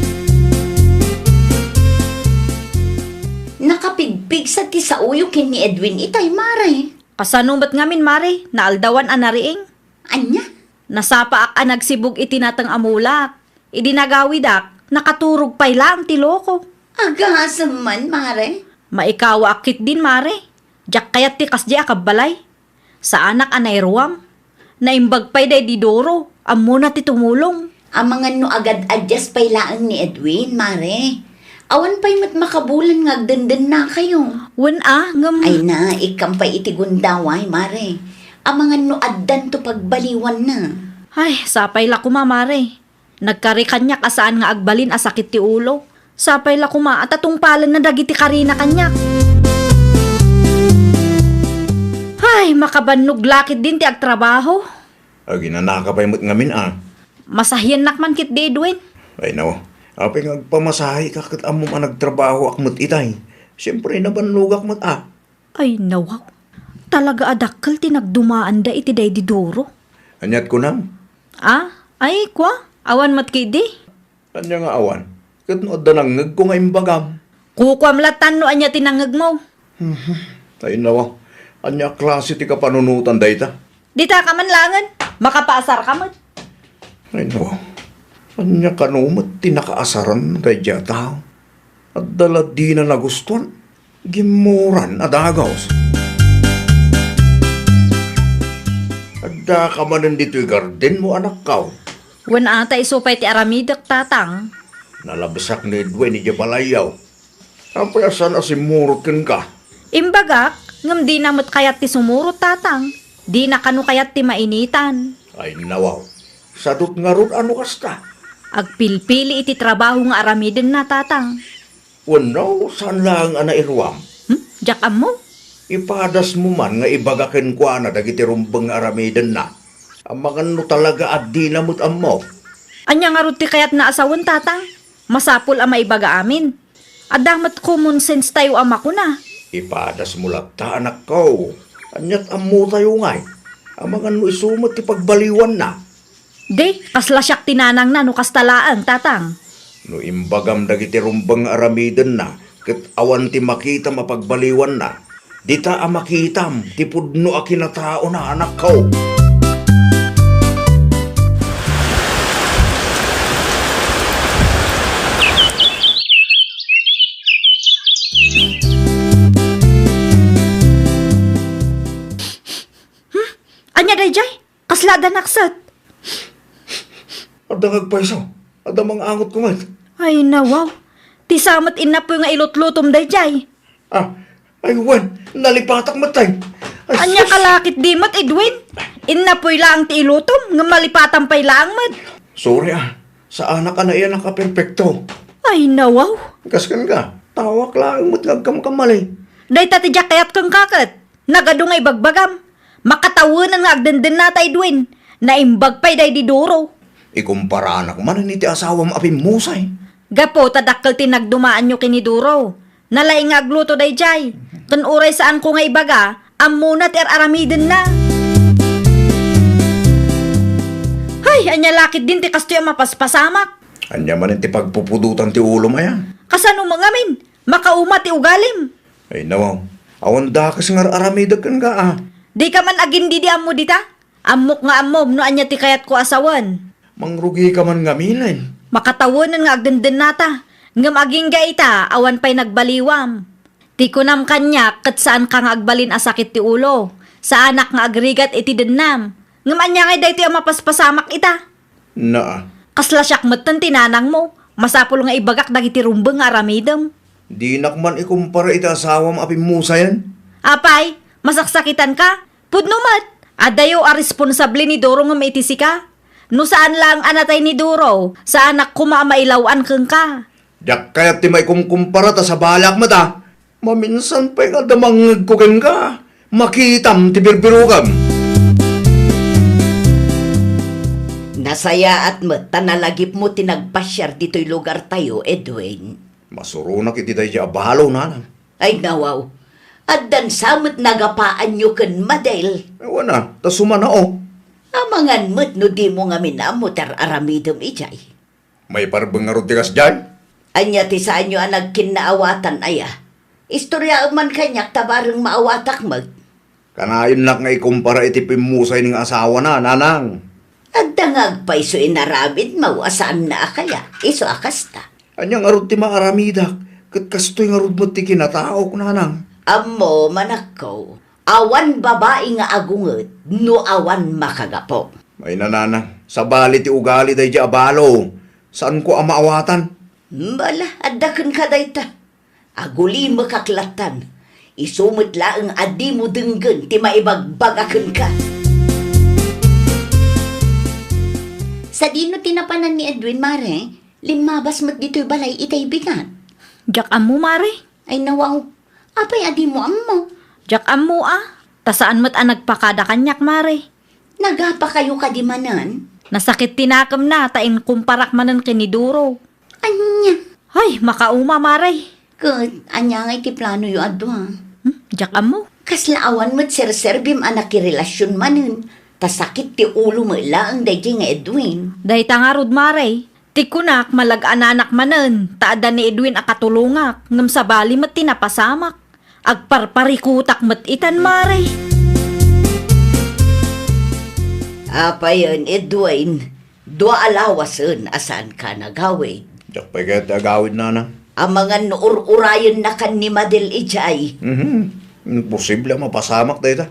Nakapigpigsa ti saoyo ken ni Edwin itay, Mare. Kasano met ngamin, Mare? Naaldawan a nariing? Ania? Nasapaak a nagsibug iti nateng a mulak. Idi nagawidak, nakaturog pay laeng ti loko. Agasem man, Mare. Maikawaak ketdin, Mare. Diak kayat ti kasdi a kabbalay. Saanak a nairuam. Naimbag pay daydi Doro, ammona ti tumulong. Amangan no agad-adyas pay laeng ni Edwin, Mare. Awan pay met makabulan nga agdendennakayo. Wen a, ngem Ay na, ikkam pay iti gundaway, Mare. Amangan no addanto pagbaliwanna. Ay, sapay la koma, Mare. Nagkari kaniak a saan nga agbalin a sakit ti ulo. Sapay la koma a ta tungpalenna dagiti karina kaniak. Ay, makabannog la ketdin ti agtrabaho. Aginanaka pay met ngamin a. Masahiennak man ketdi, Edwin. Ay, naw. Apay nga agpamasahika ket ammom a nagtrabahoak met itay? Siempre, nabannogak met a. Ay, nawaw. Talaga a dakkel ti nagdumaanda iti daydi Doro. Aniat kunam? Ah? Ay, kua? Awan met ketdi? Ania nga awan? Ket no adda nangngegko nga imbagam? Kukuam lattan no ania ti nangngegmo. Mhm. Ay, nawaw. Ania a klase ti kapanunotan dayta? Dita ka man laengen, makapaasar ka met. Ay, no. Ania kano met ti nakaasaran daydiay a tao? Adda la dina nagustuan, gimmuran a dagus. Adda ka manen ditoy gardenmo, anakko. Wen a, ta isu pay ti aramidek, tatang. Nalabsak ni Edwin idiay balayyo. Apay a saan a simmurot kenka? Imbagak, ngem dina met kayat ti sumurot, tatang. Dina kano kayat ti mainitan. Ay, nawaw. Sadut ngarud a no kasta? Agpilpili iti trabaho nga aramidenna, tatang. Wenno, saan laeng a nairuam? Hmm? Diak ammo. Ipadasmo man nga ibaga kenkuana dagiti rumbeng nga aramidenna. Amangan no talaga a dina met ammo. Ania ngarud ti kayatna a sawen, tatang? Masapul a maibaga amin. Adda met common sense tayo a makuna. Ipadasmo latta, anakko. Aniat ammotayo ngay? Amangan no isu met ti pagbaliwanna. Di, kasla siak ti nanangna no kasta laeng, tatang. No imbagam dagiti rumbeng nga aramidenna, ket awan ti makitam a pagbaliwanna, dita a makitam ti pudno a kinataona, anakko. Hmm? Ania daydiay? Kasla adda nakset? Adda nga agpayso. Adda mang-angotko met. Ay, nawaw. Ti sa met innapoy nga ilutlutom daydiay. Ah, ay, wen, nalipatak met, tay. Ay, ania sus! Ka la ketdi met, Edwin? Innapoy laeng ti ilutom, ngem malipatam pay laeng met. Sorry, ah. Saanak a naiyanak a perpekto. Ay, nawaw. Kasken ka, tawak laeng met nga agkamkamali. Dayta ti diak kayat kenka ket. Nagadu nga ibagbagam. Makatawenan nga agdendennata, Edwin. Naimbag pay daydi Doro. Ikumparanak manen iti asawam a pimmusay. Gapu ta dakkel ti nagdumaanyo ken ni Doro. Nalaing nga agluto daydiay. Ken uray saanko nga ibaga, ammona ti ar-aramidenna. Hay, ania la ketdin ti kastoy a mapaspasamak? Ania manen ti pagpupudotan ti ulom aya? Kasano met ngamin? Makauma ti ugalim. Ay, nawaw. Awan dakes nga ar-aramidek kenka, a. Dika man agindidi ammo dita? Ammok nga ammom no ania ti kayatko a sawen. Mangrugika man ngamin. Makatawenan nga agdendennata. Ngem agingga ita, awan pay nagbaliwam. Ti kunam kaniak, ket saanka nga agbalin a sakit ti ulo. Saanak nga agrigat iti dennam. Ngem ania ngay daytoy a mapaspasamak ita? Naa. Kasla siak metten ti nanangmo. Masapul nga ibagak dagiti rumbeng nga aramidem. Dinak man ikumpara iti asawam a pimmusayen. Apay, masaksakitanka? Pudno met, adayo a responsable ni Doro ngem iti sika. No saan laeng a natay ni Duro, saanak koma a mailaw-an kenka. Diak kayat ti maikumkumpara ta sabaliak met a. Maminsan pay nga adda mangngegko kenka, makitam ti birbirokem. Nasayaat met ta nalagipmo ti nagpasiar ditoy lugartayo, Edwin. Masuronak iti daydi a balo, nanang. Ay, nawaw. Addan sa met nagapaanyo ken Madel. Awan a, ta sumanao. Amangan met no dimo ngamin ammo ti ar-aramidem idiay. Maiparbeng ngarud ti kasdiay? Ania ti saanyo a nagkinnaawatan aya? Istoriaem man kaniak ta bareng maawatak met. Kanayonnak nga ikumpara iti pimmusay nga asawana, nanang. Adda nga agpayso inaramidmo a saanna a kaya, isu a kasta. Ania ngarud ti maaramidak? Ket kastoy ngarud met ti kinataok, nanang. Ammo, manakko, awan babai nga agunget no awan makagapu. Ay, nanang, sabali ti ugali daydi a balo. Saanko a maawatan. Bala, adda kenka dayta. Agulimekak lattan. Isu met laeng a dimo denggen ti maibagbaga kenka. Sadino ti napanan ni Edwin, Mare? Limmabas met ditoy balay itay bigat. Diak ammo, Mare. Ay, nawaw. Apay a dimo ammo? Diak ammo a. Ta saan met a nagpakada kaniak, Mare. Nagapakayo kadi manen? Nasakit ti nakemna ta inkumparak manen ken ni Duro. Ania? Ay, makauma, Mare. Ket ania ngay ti planoyo a dua? Hmm, diak ammo. Kasla awan met serserbim a nakirelasion manen, ta sakit ti ulo met laeng daydi nga Edwin. Dayta ngarud, Mare. Ti kunak, malag-ananak manen, ta adda ni Edwin a katulongak, ngem sabali met ti napasamak. Agparparikutak met itan, Mare. Apayen, Edwin, dua a lawasen a saanka nagawid. Diak pay kayat ti agawid, nanang. Amangan no ur-urayennakan ni Madel idiay. Mhm. Imposible a mapasamak dayta.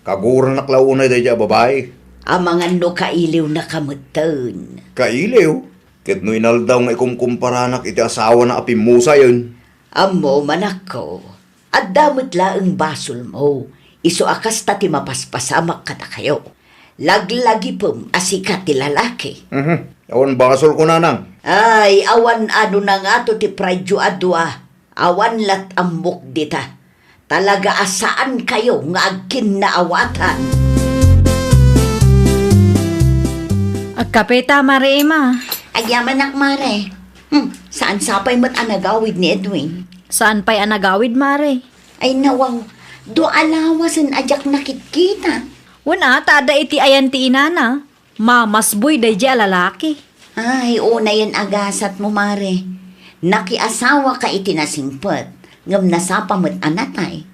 Kaguranak la unay daydi a babai. Amangan no kailiwnaka metten. Kailiw? Ket no inaldaw nga ikumkumparanak iti asawana a pimmusayen. Ammo, manakko, adda met laeng basolmo, isu a kasta ti mapaspasamak kadakayo. Laglagipem a sika ti lalaki. Mhm. Awan basolko, nanang. Ay, awan a no nangato ti prideyo a dua. Awan lat ammok dita. Talaga a saankayo nga agkinnaawatan. Agkapeta, Mare Emma. Agyamanak, Mare. Hmm, saan sapay met a nagawid ni Edwin? Saan pay a nagawid, Mare? Ay, nawaw. Dua a lawasen a diak nakitkita. Wen a, ta adda iti ayan ti inana. Mamasboy daydi a lalaki. Ay, unayen a gasatmo, Mare. Nakiasawaka iti nasingpet, ngem nasapa met a natay.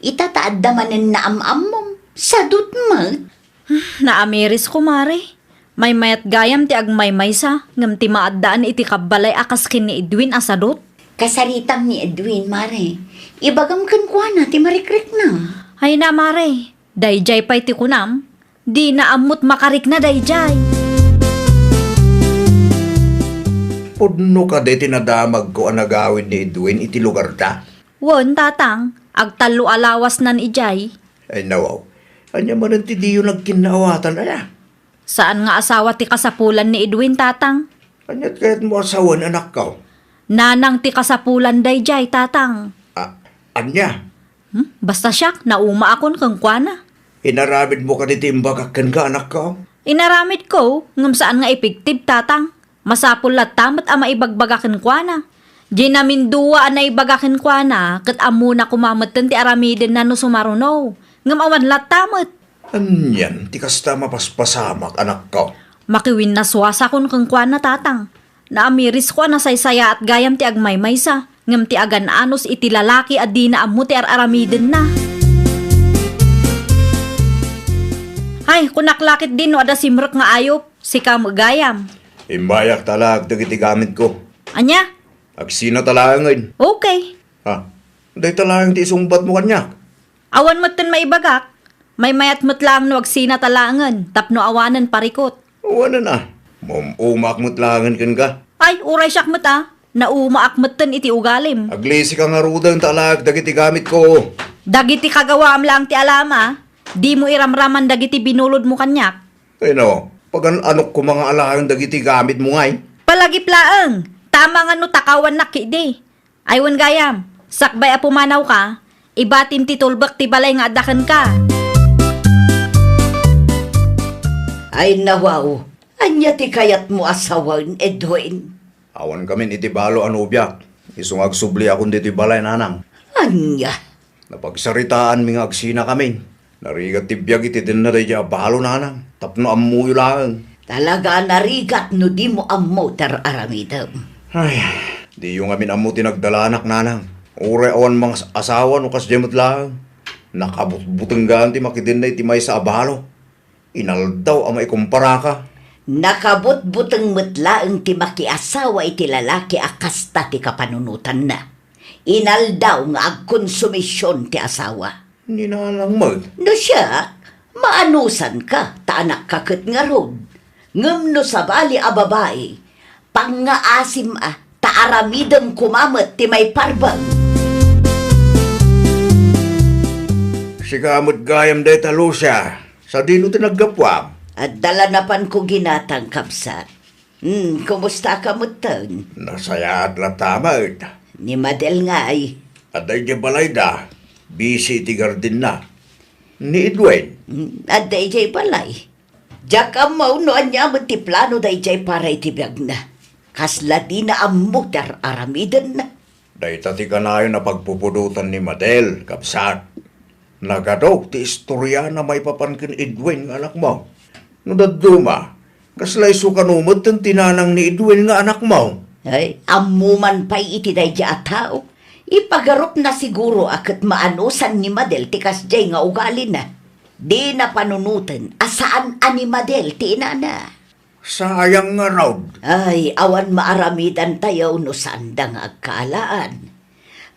Ita ta adda manen naam-ammom, sadut met. Hmm, naamirisko, Mare. Maymayat gayam ti agmaymaysa, ngem ti maaddaan iti kabbalay a kas ken ni Edwin a sadut. Kasaritam ni Edwin, Mare. Ibagam kenkuana ti marikrikna. Ay na, Mare. Daydiay pay ti kunam. Dina ammot makarikna daydiay. Pudno kadi ti nadamagko a nagawid ni Edwin iti lugarda? Wen, tatang, agtallo a lawasnan idiay. Ay, nawaw. Ania manen ti diyo nagkinnaawatan, aya? Saan nga asawa ti kasapulan ni Edwin, tatang. Aniat kayatmo a sawen, anakko? Nanang ti kasapulan daydiay, tatang. A-, ania? Hmm? Basta siak, naumaakon kenkuana. Inaramidmo kadi ti imbagak kenka, anakko? Inaramidko, ngem saan nga epektibo, tatang. Masapul latta met a maibagbaga kenkuana. Diay namindua a naibaga kenkuana, ket ammona koma metten ti aramidenna no sumaruno. Ngem awan latta met. Anian ti kasta a mapaspasamak, anakko? Makiwinnaswasakon kenkuana, tatang. Naamirisko a nasaysayaat gayam ti agmaymaysa, ngem ti agan-anos iti lalaki a dina ammo ti ar-aramidenna. Ay, kunak la ketdi no adda simrek nga ayup, sika met gayam. Immayak ta alaek dagiti gamitko. Ania? Agsinata laengen. Okay. Ha? Dayta laeng ti isungbatmo kaniak? Awan metten maibagak. Maymayat met laeng no agsinata laengen tapno awanen parikut. Awanen a. Maum-umaak met laengen kenka. Ay, uray siak met a. Naumaak metten iti ugalim. Aglisika ngaruden ta alaek dagiti gamitko. Dagiti kagawaam laeng ti alam a. Dimo iramraman dagiti binulodmo kaniak. Ay no, Pagan-anok koma nga alaen dagiti gamitmo ngay? Palagip laeng, tama nga no takawannak ketdi. Ay wen gayam, sakbay a pumanawka, ibatim ti tulbek ti balay nga adda kenka. Ay nawaw, ania ti kayatmo a sawen, Edwin? Awan kamin iti balo a nobiak. Isu nga agsubliakon ditoy balay, nanang. Ania? Napagsaritaanmi nga agsinakamin. Narigat ti biag iti denna daydiay a balo, nanang. Tapno ammoyo laeng. Talaga a narigat no dimo ammo ti ar-aramidem. Ay, diyo ngamin ammo ti nagdalanak, nanang. Uray awan mang asawa no kasdiay met laeng. Nakabutbutenggan ti makidenna iti maysa a balo. Inaldaw a maikumparaka. Nakabutbuteng met laeng ti makiasawa iti lalaki a kasta ti kapanunotanna. Inaldaw nga agkonsumision ti asawa. Ni nanang met? No siak, maanusanka, ta anakka ket ngarud. Ngem no sabali a babai, pangngaasim a, ta aramidem koma met ti maiparbeng. Sika met gayam dayta, Lucia. Sadino ti naggapuam? Adda la napanko ginatang, kabsat. Hmm, kumustaka metten? Nasayaat latta met. Ni Madel ngay? Adda idiay balayda. Busy iti gardenna. Ni Edwin? Hmm, adda idiay balay. Diak ammo no ania met ti plano daydiay para iti biagna. Kasla dina ammo ti ar-aramidenna. Dayta ti kanayon a pagpupudotan ni Madel, kabsat. Nagadu ti istoriana maipapan ken Edwin nga anakmo. No dadduma, kasla isu kano metten ti nanang ni Edwin nga anakmo? Ay, ammo man pay iti daydiay a tao. Ipagarupna siguro a ket maanusan ni Madel ti kasdiay nga ugalina. Dina panunoten a saan a ni Madel ti inana. Sayang ngarud. Ay, awan maaramidantayo no saanda nga agkaalaan.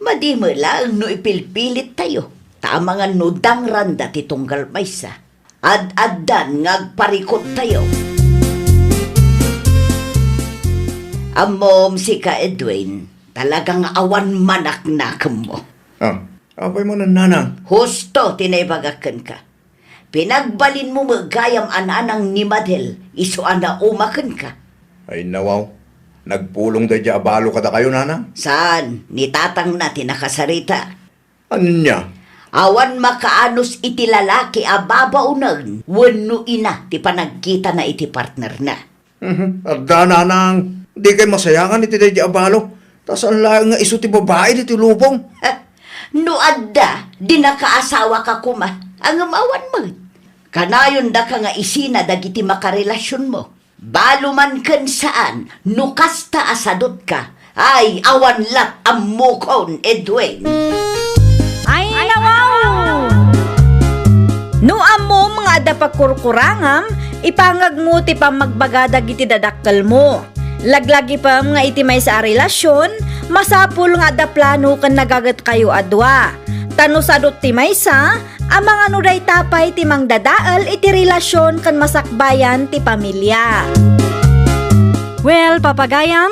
Madi met laeng no ipilpilittayo, ta amangan no dangranda ti tunggal maysa. Ad-addan nga agparikuttayo. Ammom sika, Edwin, talaga nga awan manaknakemmo. Ah, apay manen, nanang? Husto ti naibagak kenka. Pinagbalinmo met gayam a nanang ni Madel isu a nauma kenka. Ay, nawaw. Nagpulong daydiay a balo kadakayo, nanang? Saan, ni tatangna ti nakasarita. Ania? Awan makaanus iti lalaki a babaonen wenno ina ti panagkitana iti partnerna. Mhm. Adda, nanang, dikay masayangan iti daydiay a balo, ta saan laeng nga isu ti babai ditoy lubong. No adda, di nakaasawaka koma, ngem awan met. Kanayondaka nga isina dagiti makarelasionmo. Balo man ken saan, no kasta a sadutka, ay, awan lat ammokon, Edwin. Ay, nawaw! No ammom nga adda pagkurkurangam, ipangagmo ti pammagbaga dagiti dadakkelmo. Laglagipem nga iti maysa a relasion, masapul nga adda plano ken nagagetkayo a dua. Ta no sadut ti maysa, amangan no dayta pay ti mangdadael iti relasion ken masakbayan ti pamilia. Well, papagayam,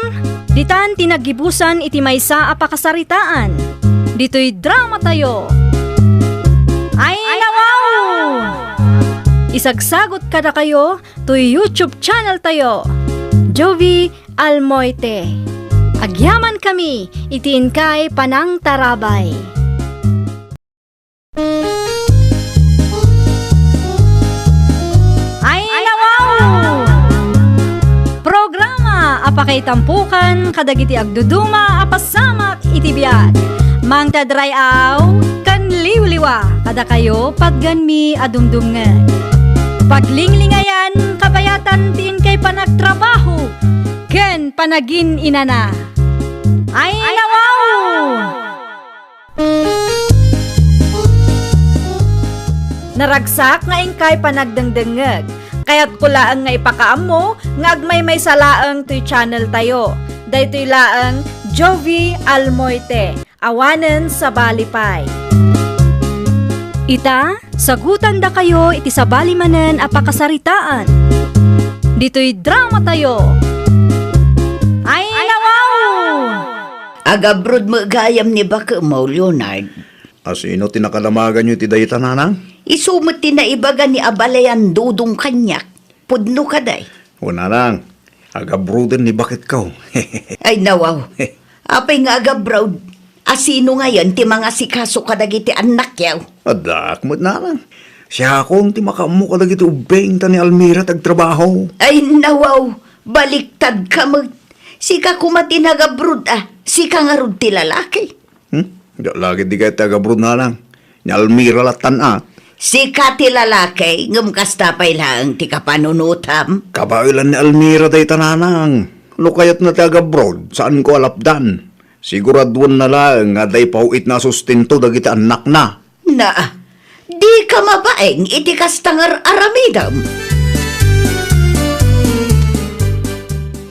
ditan ti naggibusan iti maysa a pakasaritaan. Ditoy dramatayo. Ay, nawaw! Isagsagot kadakayo toy YouTube channel tayo, Jovie Almoite. Agyaman kami iti inkay panangtarabay. Ay, nawaw! Programa a pakaitampokan kadagiti agduduma a pasamak iti biag. Mangtadray-aw ken liwliwa kadakayo patgenmi a dumdumngeg. Paglinglingayan kabayatan ti inkay panagtrabaho ken panagin-inana. Ay, nawaw! Naragsak nga inkay panagdengdengngeg. Kayatko laeng nga ipakaammo nga agmaymaysa laeng toy channel tayo. Daytoy laeng Jovie Almoite, awanen sabali pay. Ita, sagutandakayo iti sabali manen a pakasaritaan. Ditoy dramatayo. Ay, nawaw! Agabroad met gayam ni bakemo, Leonard. A sino ti nakadamaganyo iti dayta, nanang? Isu met ti naibaga ni Abalayan Dudong kaniak. Pudno kadi? O, nanang, agabroaden ni baketko. Ay, nawaw. Apay nga agabroad? A sino ngayen ti mangasikaso kadagiti annakyo? Addaak met, nanang. Siakon ti makaammo kadagiti ubbing ta ni Almira ti agtrabaho. Ay, nawaw. Baliktadka met. Sika koma ti nagabroad, a. Sika ngarud ti lalaki. Hmm? Diak la ketdi kayat ti agabroad, nanang. Ni Almira lattan, a. Sika ti lalaki, ngem kasta pay laeng ti kapanunotam. Kabaelan ni Almira dayta, nanang. No kayatna ti agabroad, saanko a lapdan. Siguraduenna laeng nga adda ipaw-itna a sustento dagiti annakna. Na, dika mabain iti kasta nga ar-aramidem.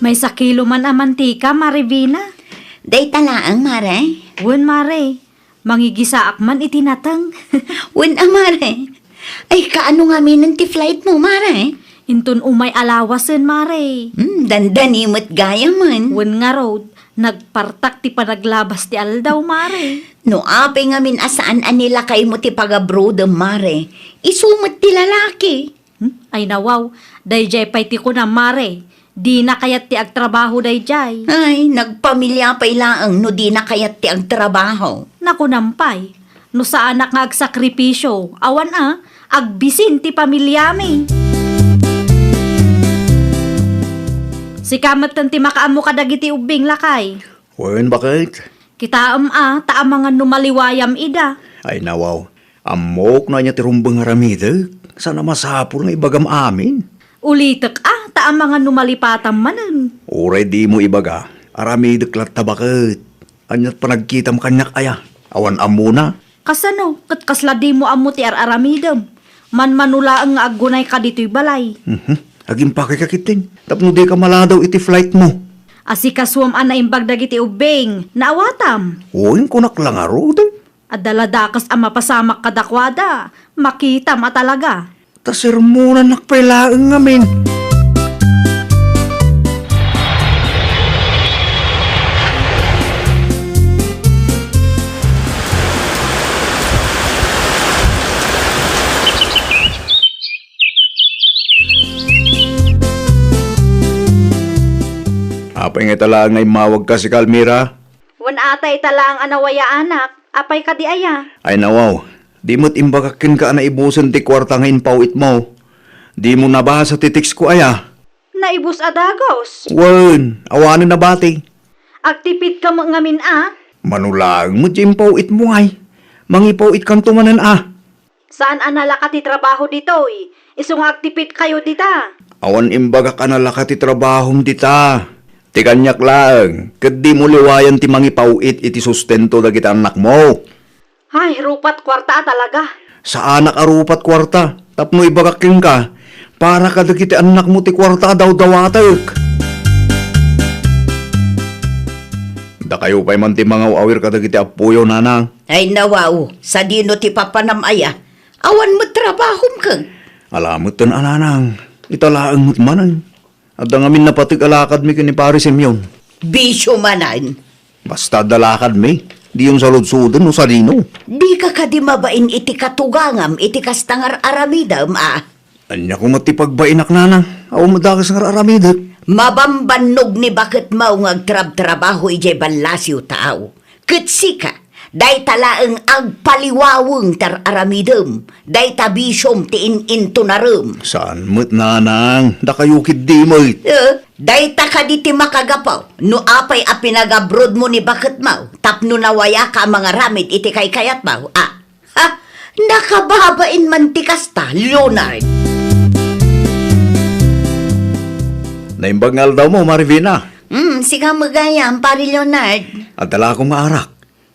Maysa kilo man a mantika, Mare Vina. Dayta laeng, Mare. Wen, Mare. Mangigisaak man iti nateng. Wen a, Mare. Ay, kaano ngaminen ti flight mo, Mare? Inton umay a lawasen, Mare. Hmm, dandani met gayamen. Wen ngarud, nagpartak ti panaglabas ti aldaw, Mare. No apay ngamin a saan a ni lakaymo ti pagabrodem, Mare, isu met ti lalaki. Hmm? Ay, nawaw, daydiay pay ti kunam, Mare. Dina kayat ti agtrabaho daydiay. Ay, nagpamilia pay laeng no dina kayat ti agtrabaho. Nakunam pay, no saanak nga agsakripisio, awan a, agbisin ti pamiliami. Sika metten ti makaammo kadagiti ubbing, lakay. Wen, baket? Kitaem a, ta amangan no maliwayam ida. Ay, nawaw. Ammok no ania ti rumbeng nga aramidek. Saan a masapul nga ibagam amin. Ulitek a, ta amangan no malipatam manen. Uray dimo ibaga, aramidek latta, baket. Aniat panagkitam kaniak aya? Awan ammona. Kasano? Ket kasla dimo ammo ti ar-aramidem? Manmano laeng nga aggunayka ditoy balay. Mhm. Agimpakeka ketdin, tapno dika maladaw iti flight mo. Asikasuem a naimbag dagiti ubbing, naawatam. Wen, kunak la ngarud. Adda la dakes a mapasamak kadakuada, makitam a talaga. Ta sermonannak pay laeng ngamin. Apay nga ita laeng nga immawagka, sika, Almira? Wen ata ita laeng a nawayaanak. Apay kadi aya? Ay, nawaw. Di met imbagak kenka a naibusen ti kuarta nga impaw-itmo. Dimo nabasa ti text ko aya? Naibus a dagus. Wen, awanen nabati. Agtipidka met ngamin a? Mano laeng met ti impaw-itmo, ay. Mangipaw-itkanto manen a. Saan a nalaka ti trabaho ditoy, isu nga agtipidkayo dita. Awan imbagak a nalaka ti trabahom dita. Ti kaniak laeng, ket dimo liwayan ti mangipaw-it iti sustento dagiti annakmo. Ay, rupat kuarta a talaga. Saanak a rupat kuarta, tapno ibagak kenka, para kadagiti annakmo ti kuarta a dawdawatek. Dakayo pay man ti mangaw-awir kadagiti appoyo, nanang. Ay, nawaw, sadino ti papanam aya? Awan met trabahom ken. Ala metten a, nanang, ita laeng met manen. Adda ngamin napateg a lakadmi ken ni Pari Simeon. Bisio manen. Basta adda lakadmi, diyon saludsodon no sadino. Dika kadi mabain iti katugangam iti kasta nga ar-aramidem a? Ania koma ti pagbainak, nanang? Awan met dakes nga ar-aramidek. Mabambannog ni baketmo nga agtrabtrabaho idiay ballasiw taaw. Ket sika, dayta laeng agpaliwaweng ti ar-aramidem, dayta bisiom ti in-intunarem. Saan met, nanang, dakayo ketdi met. Eh, dayta kadi ti makagapu no apay a pinagabrodmo ni baketmo tapno nawayaka a mangaramid iti kaykayatmo, a? Ha? Nakababain man ti kasta, Leonard. Naimbag nga aldawmo, Mare Vina. Hmm, sika met gayam, Pare Leonard. Adda la koma arak.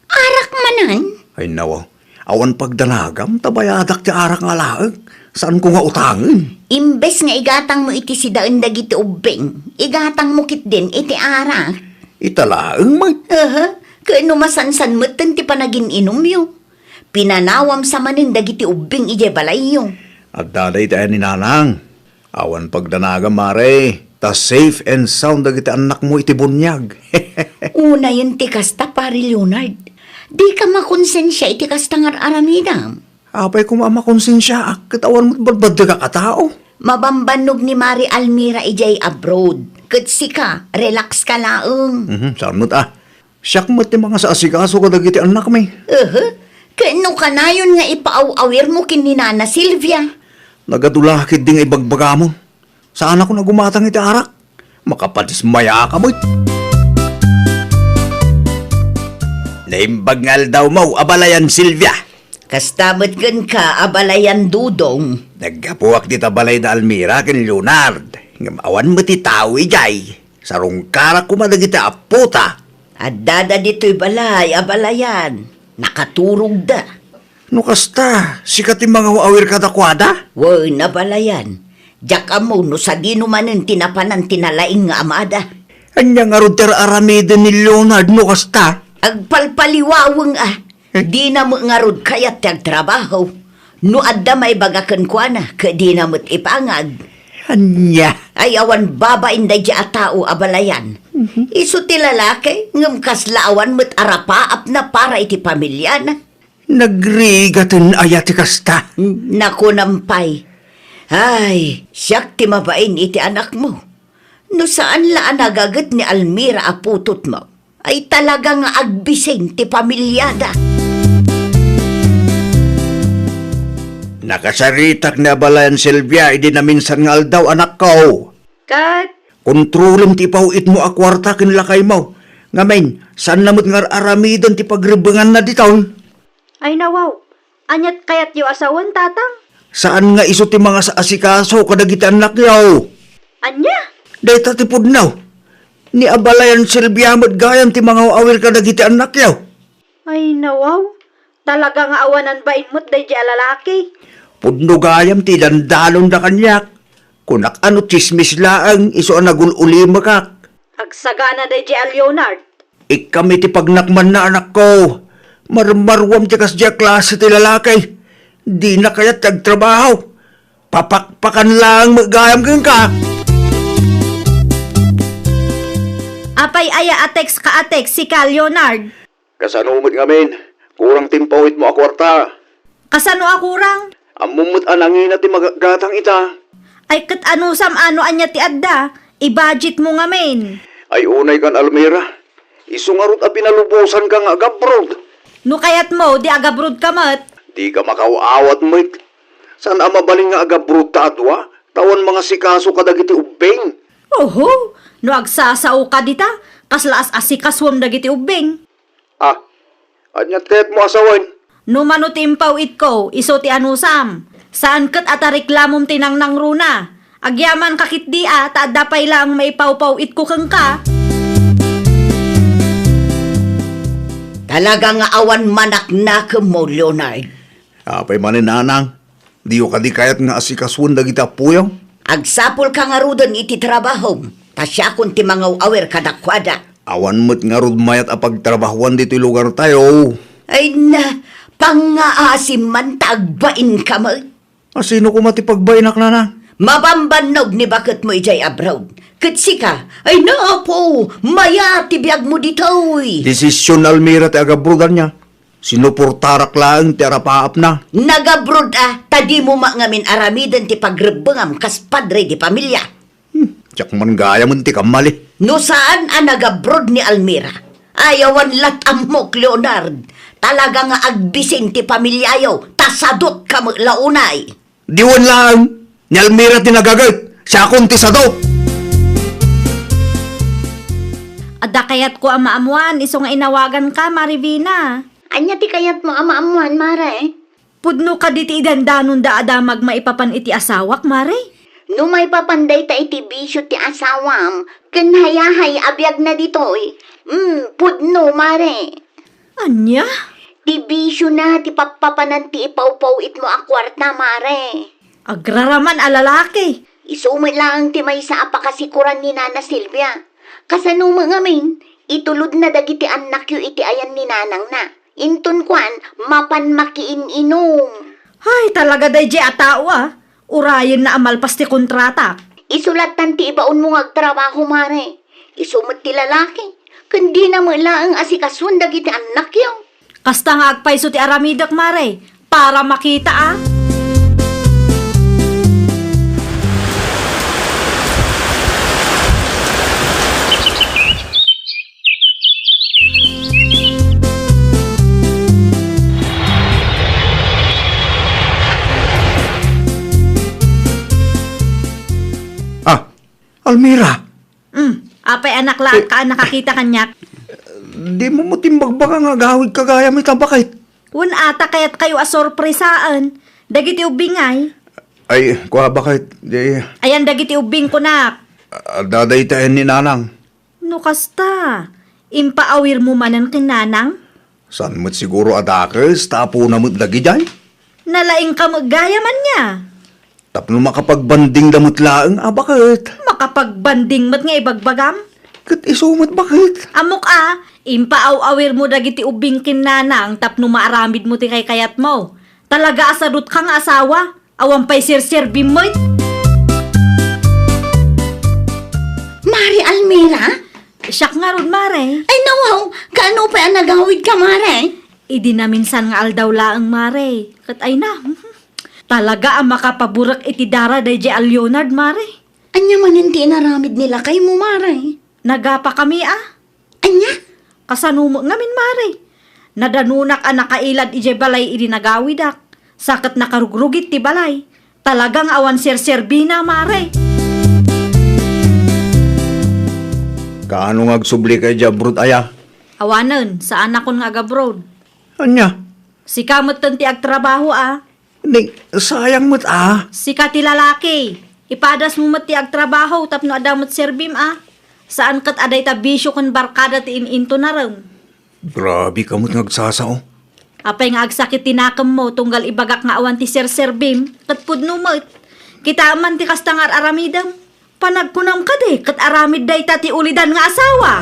Arak manen? Ay, nawa. Awan pagdanagam, ta bayadak ti arak nga alaek. Saanko nga utangen? Imbes nga igatangmo iti sidaen dagiti ubbing, igatangmo ketdin iti arak. Ita laeng met. Aha, ket no masansan metten ti panagin-inumyo. Pinanawam sa manen dagiti ubbing idiay balayyo. Adda dayta ni nanang. Awan pagdanagam, mare, ta safe and sound dagiti annakmo iti buniag. Unayen ti kasta, Pare Leonard. Dika makonsensia iti kasta nga ar-aramidam. Apay koma a makonsensiaak ket awan met badbaddegak a tao? Mabambannog ni Mari Almira idiay abroad. Ket sika, relax ka laeng. Mhm, saan met a. Siak met ti mangasaasikaso kadagiti annakmi. Ehe. Ket no kanayon nga ipaaw-awirmo ken ni Nana Silvia? Nagadu la ketdi nga ibagbagamon. Saanakon a gumatang iti arak. Makapadismayaak met. Naimbag nga aldawmo, abalayan Silvia. Kasta met kenka, abalayan Dudong. Naggapuak dita balay da Almira ken Leonard. Ngem awan met ti tao idiay. Sarungkarak koma dagiti appota. Addada ditoy balay, abalayan. Nakaturogda. No kasta, sika ti mangaw-awir kadakuada? Wen, abalayan. Diak ammo no sadino manen ti napanan ti nalaing nga amada. Ania ngarud ti ar-aramiden ni Leonard no kasta? Agpalpaliwaweng a. Eh? Dina met ngarud kayat ti agtrabaho. No adda maibaga kenkuana, ket dina met ipangag. Ania? Ay, awan babain daydi a tao, abalayan. Mhm. Isu ti lalaki, ngem kasla awan met arapaapna para iti pamiliana. Nagrigaten aya ti kasta? Nakunam pay. Ay, siak ti mabain iti anakmo. No saan la a nagaget ni Almira a putotmo, ay talaga nga agbising ti pamiliada. Nakasaritak ni abalayan Silvia idi naminsan nga aldaw, anakko. Ket? Kontrolem ti ipaw-itmo a kuarta ken lakaymo. Ngamin, saanna met nga ar-aramiden ti pagrebbenganna diton? Ay, nawaw. Aniat kayatyo a sawen, Tatang? Saan nga isu ti mangas-asikaso kadagiti annakyo? Ania? Dayta ti pudno. Ni abalayan Silvia met gayam ti mangaw-awir kadagiti annakyo. Ay, nawaw. Talaga nga awanan bain met daydi a lalaki. Pudno gayam ti dandanonda kaniak. Kunak a no tsismis laeng isu a nagul-ulimekak. Agsagana daydi a Leonard. Ikkam iti pagnakmanna, anakko. Marmaruam ti kasdi a klase ti lalaki. Dina kayat ti agtrabaho. Papakpakan laeng met gayam kenka. Apay aya a text ka a text, sika, Leonard? Kasano met ngamin? Kurang ti impaw-itmo a kuarta. Kasano a kurang? Ammom met a nangina ti magatgatang ita. Ay, ket anusam a no ania ti adda, i-budget mo ngamin. Ay, unay kan Almira. Isu ngarud a pinalubosanka nga agabroad. No kayatmo, di agabroad ka met. Dika makaw-awat met. Saan a mabalin nga agabroad ta a dua, ta awan mangasikaso kadagiti ubbing. Oho, no agsasaoka dita, kasla as-asikasuem dagiti ubbing. Ah, ania ti kayatmo a sawen? No mano ti impaw-itko, isu ti anusam. Saan ket a tareklamom ti nangnangruna. Agyamanka ketdi a, ta adda pay laeng maipawpaw-itko kenka. Talaga nga awan manaknakemmo, Leonard. Apay manen, nanang? Diyo kadi kayat nga asikasuen dagiti appoyo? Agsapulka ngaruden iti trabahom, ta siakon ti mangaw-awir kadakuada. Awan met ngarud mayat a pagtrabahoan ditoy lugartayo. Ay na, pangngaasim man ta agbainka met. A, sino koma ti pagbainak, nanang? Mabambannog ni baketmo idiay abroad. Ket sika, ay na, apo, mayat ti biagmo ditoy. Desisyon Almira ti agabroad, ania? Sinuportarak laeng ti arapaapna. Nagabroad a, ta dimo met ngamin aramiden ti pagrebbengam kas padre di pamilia. Hmm, diak man gayam ti kammali. No saan a nagabroad ni Almira, ay awan lat ammok, Leonard. Talaga nga agbising ti pamiliayo, ta sadotka met la unay. Diwen laeng, ni Almira ti nagaget, siakon ti sado. Adda kayatko a maammuan, isu nga inawaganka, Marivina. Ania ti kayatmo a maammuan, Mare? Pudno kadi ti idandanonda a damag maipapan iti asawak, Mare? No maipapan dayta iti bisio ti asawam, ken hayahay a biagna ditoy, mm, pudno, Mare. Ania? Ti bisiona ti pappapanan ti ipawpaw-itmo a kuarta, Mare. Agraraman a lalaki. Isu met laeng ti maysa a pakasikoran ni Nana Silvia. Kasano met ngamin, itulodna dagiti annakyo iti ayan ni nanangna. Inton kuan, mapan makiin-inom. Ay, talaga daydi a tao, a. Urayenna a malpas ti kontratak. Isu lattan ti ibaonmo nga agtrabaho, Mare. Isu met ti lalaki. Ken dina met laeng asikasuen dagiti annakyo. Kasta nga agpayso ti aramidek, Mare, para makita, a. Almira! Hmm, apay a naklaat ka a nakakita kaniak? Dimo met imbagbaga nga agawidka gayam ita, baket? Wen ata kayatkayo a sorpresaen dagiti ubbingay? Ay, kua, baket, di... Ayan dagiti ubbing kunak. Adda dayta ni Nanang. No kasta, impaawirmo manen ken Nanang? Saan met siguro a dakes, ta apona met dagidiay? Nalaingka met gayam ania? Tapno makapagbandingda met laeng a baket. Makapagbanding met nga ibagbagam? Ket isu met baket. Ammok a, impaaw-awirmo dagiti ubbing ken Nanang tapno maaramidmo ti kaykayatmo. Talaga a sadutka nga asawa. Awan pay serserbim met. Mare Almira? Siak ngarud, Mare. Ay, nawaw, kaano pay a nagawidka, Mare? Idi naminsan nga aldaw laeng, Mare. Ket ay na, talaga a makapaburek iti dara daydiay a Leonard, Mare. Ania manen ti inaramid ni lakaymo, Mare? Nagapakami a. Ania? Kasano met ngamin, Mare? Nadanonak a nakailad idiay balay idi nagawidak. Sa ket nakarugrugit ti balay. Talaga nga awan serserbina, Mare. Kaano nga agsublika idiay abroad aya? Awanen, saanakon nga agabroad. Ania? Sika metten ti agtrabaho a. Ni, sayang met a. Sika ti lalaki. Ipadasmo met ti agtrabaho tapno adda met serbim a. Saan ket a dayta bisio ken barkada ti in-intunarem. Grabe ka met nga agsasao. Apay nga agsakit ti nakemmo tunggal ibagak nga awan ti serserbim, ket pudno met. Kitaem man ti kasta nga ar-aramidem. Panagkunam kadi ket aramid dayta ti ulidan nga asawa.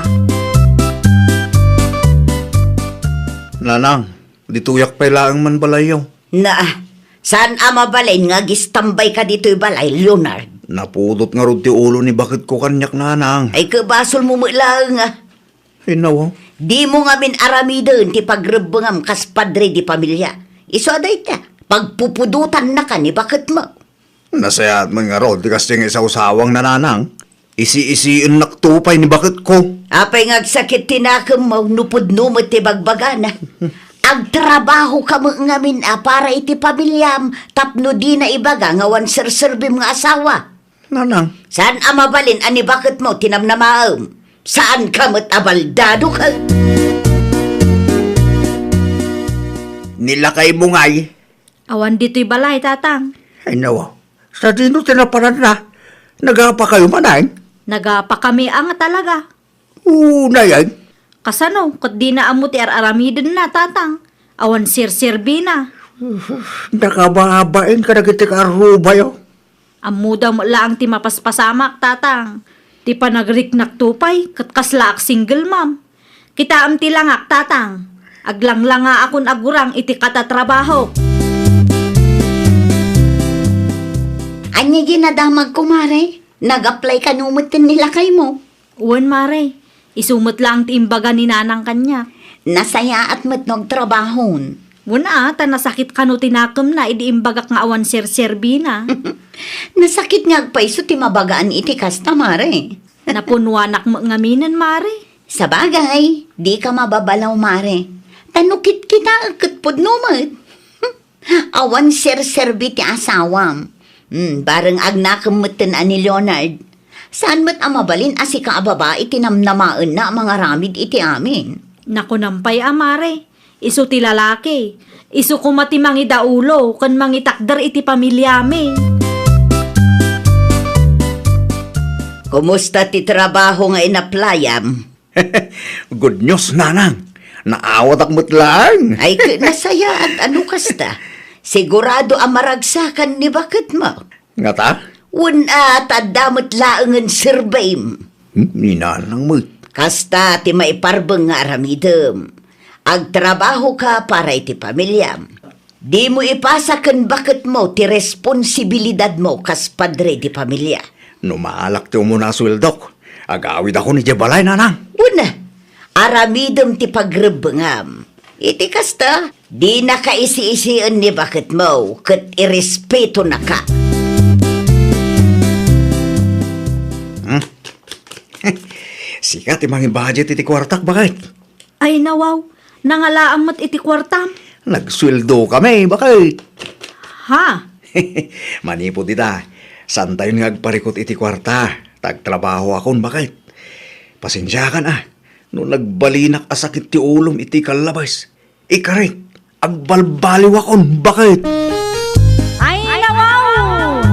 Nanang, ditoyak pay laeng man balayyo. Na, saan a mabalin nga agistambayka ditoy balay, Leonard? Napudot ngarud ti ulo ni baketko kaniak, Nanang. Ay, ket basolmo met laeng a. Ay, nawa. Dimo ngamin aramiden ti pagrebbengam kas padre di pamilya. Isu a dayta, pagpupudotannaka ni baketmo. Nasayaat man ngarud ti kasdiay nga isawsawang, Nanang. Isi-isiennakto pay ni baketko. Apay nga agsakit ti nakemmo no pudno met ti bagbagana? Agtrabahoka met ngamin a para iti pamiliam tapno dina ibaga nga awan serserbim nga asawa. Nanang. Saan a mabalin a ni baketmo ti namnamaem? Saanka met a baldado ket? Ni lakaymo ngay. Awan ditoy balay, Tatang. Ay, nawa. Sadino ti naparanna? Nagapakayo manen? Nagapakami a nga talaga. Unay, ay. Kasano, ket dina ammo ti ar-aramidenna, Tatang? Awan serserbina. Nakababain kadagiti kaarrubayo. Ammoda met laeng ti mapaspasamak, Tatang. Ti panagriknakto pay, ket kaslaak single mom. Kitaem ti langak, Tatang. Aglanglangaakon a gurang iti katatrabahok. Ania diay nadamagko, Mare? Nag-apply kano metten ni lakaymo? Wen, Mare. Isu met laeng ti imbaga ni Nanang kaniak. Nasayaat met no agtrabahon. Wen a, ta nasakit kano ti nakemna idi imbagak nga awan serserbina. Nasakit nga agpayso ti mabagaan iti kasta, Mare. Napunnuanak met ngaminen, Mare. Sabagay, dika mababalaw, Mare. Ta no kitkitaek ket pudno met. Awan serserbi ti asawam. Hmm, bareng agnakem metten a ni Leonard. Saan met a mabalin a sika a babai ti namnamaenna a mangaramid iti amin. Nakunam pay a, Mare. Isu ti lalaki. Isu koma ti mangidaulo ken mangitakder iti pamiliami. Kumusta ti trabaho nga inaplayam? Good news, Nanang. Naawatak met laeng. Ay, ket nasayaat a no kasta. Sigurado a maragsakan ni baketmo. Ngata? Wen a, ta adda met laengen serbim. Hmm, ni Nanang met. Kasta ti maiparbeng nga aramidem. Agtrabahoka para iti pamiliam. Dimo ipasa ken baketmo ti responsibilidadmo kas padre di pamilya. No maalak ti umuna a sueldok, agawidakon idiay balay, Nanang. Wen a, aramidem ti pagrebbengam. Iti kasta, dinaka isi-isien ni baketmo ket irespetonaka. Hmm? Sika ti mangibudget iti kuartak, baket? Ay, nawaw, nangalaam met iti kuartam. Nagsueldokami, baket. Ha? Manipud ita, saantayon nga agparikut iti kuarta. Ta agtrabahoakon, baket. Pasensiakan a, no nagbalinak a sakit ti ulom iti kallabes. Ikarik, agbalbaliwakon, baket. Ay, nawaw!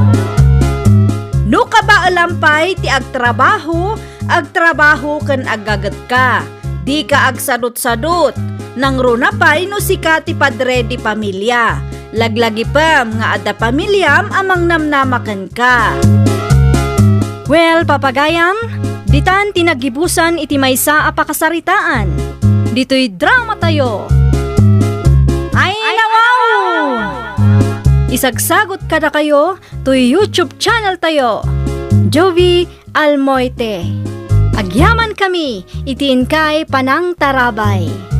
No kabaelam pay ti agtrabaho, agtrabaho ken aggagetka. Dika agsadut-sadut. Nangruna pay no sika ti padre di pamilia. Laglagipem nga adda pamiliam a mangnamnama kenka. Well, papagayam, ditan ti naggibusan iti maysa a pakasaritaan. Ditoy dramatayo. Ay, nawaw! Isagsagot kadakayo toy YouTube channel tayo, Jovie Almoite. Agyamankami iti inkay panangtarabay.